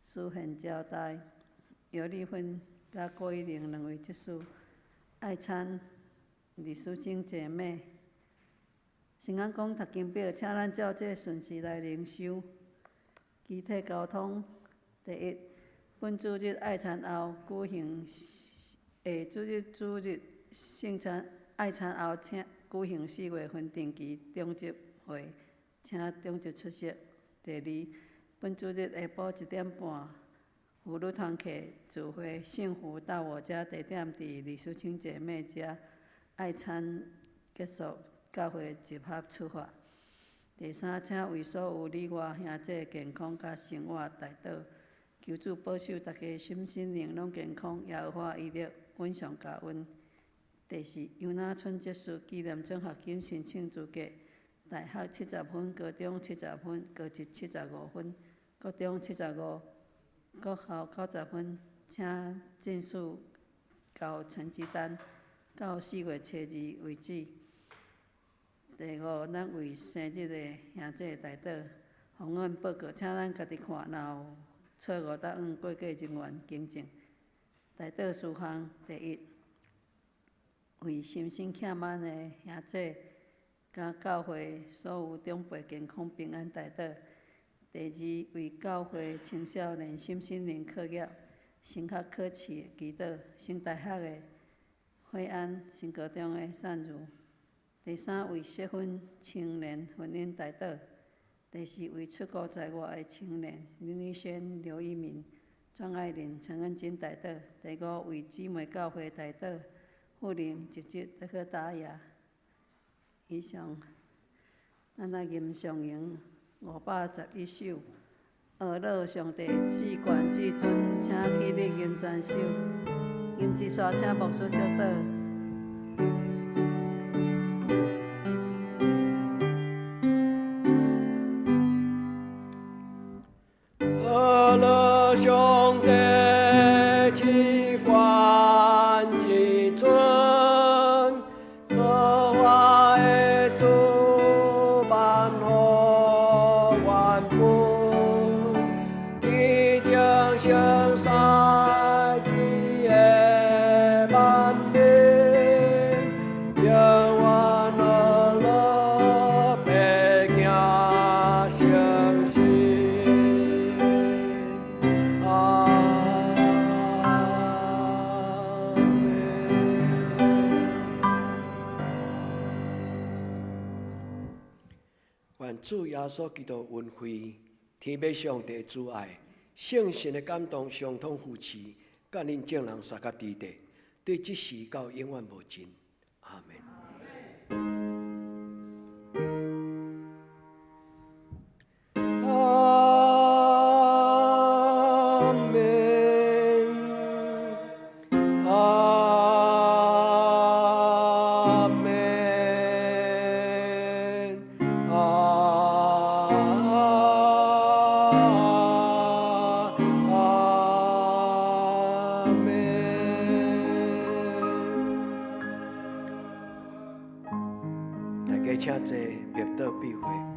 [SPEAKER 3] 司憲招待，姚麗芬佮郭玉玲兩位執事，愛餐李淑清姐妹。先講讀經表，請咱照這順序來靈修。肢體交通，第一，本主日愛餐後舉行，下主日主日聖餐愛餐後，請舉行4月份定期長執會，請長執出席。第二，本主日下晡1點半，婦女團契聚會，幸福到我家，地點佇李淑清姐妹家。愛餐結束，教會集合出發。第三，請為所有你我兄弟健康佮生活代禱，求主保守大家身心靈攏健康，耶和華威力穩常加阮。第四，尤那春節事紀念獎學金申請資格，大學70分，高中70分，高職75分，國中75，國校90分，請盡速交成績單，到4月初2為止。第五，咱為生日的兄弟代禱，方案報告，請咱家己看，若有錯誤答案，會計人員更正。代禱事項，第一，為心身欠滿的兄弟，佮教會所有長輩健康平安代禱。第二，為教會青少年身心靈課業、升學考試的祈禱，升大學的惠安，升高中的善如。第三，為適婚青年婚姻代禱。第四，為出國在外的青年林宇軒、劉一鳴、莊愛玲、陳恩金代禱。第五，為姊妹教會代禱，富林、侄侄、德克達亞。以上，咱來吟誦詠511首。呵咾上帝至懸至尊，請起立吟全首。吟一煞，請牧師祝禱。
[SPEAKER 1] 呵咾上帝至懸至尊，造化的主萬福萬本，地頂上西地的萬民，永遠呵咾白行誠實。阿們。願主耶穌基督恩惠，天父上帝的慈愛，聖神的感動，相通扶持，佮恁眾人相佮佇地，對這時到永遠無盡。阿們。阿們，阿們，阿阿們。大家請坐，默禱閉會。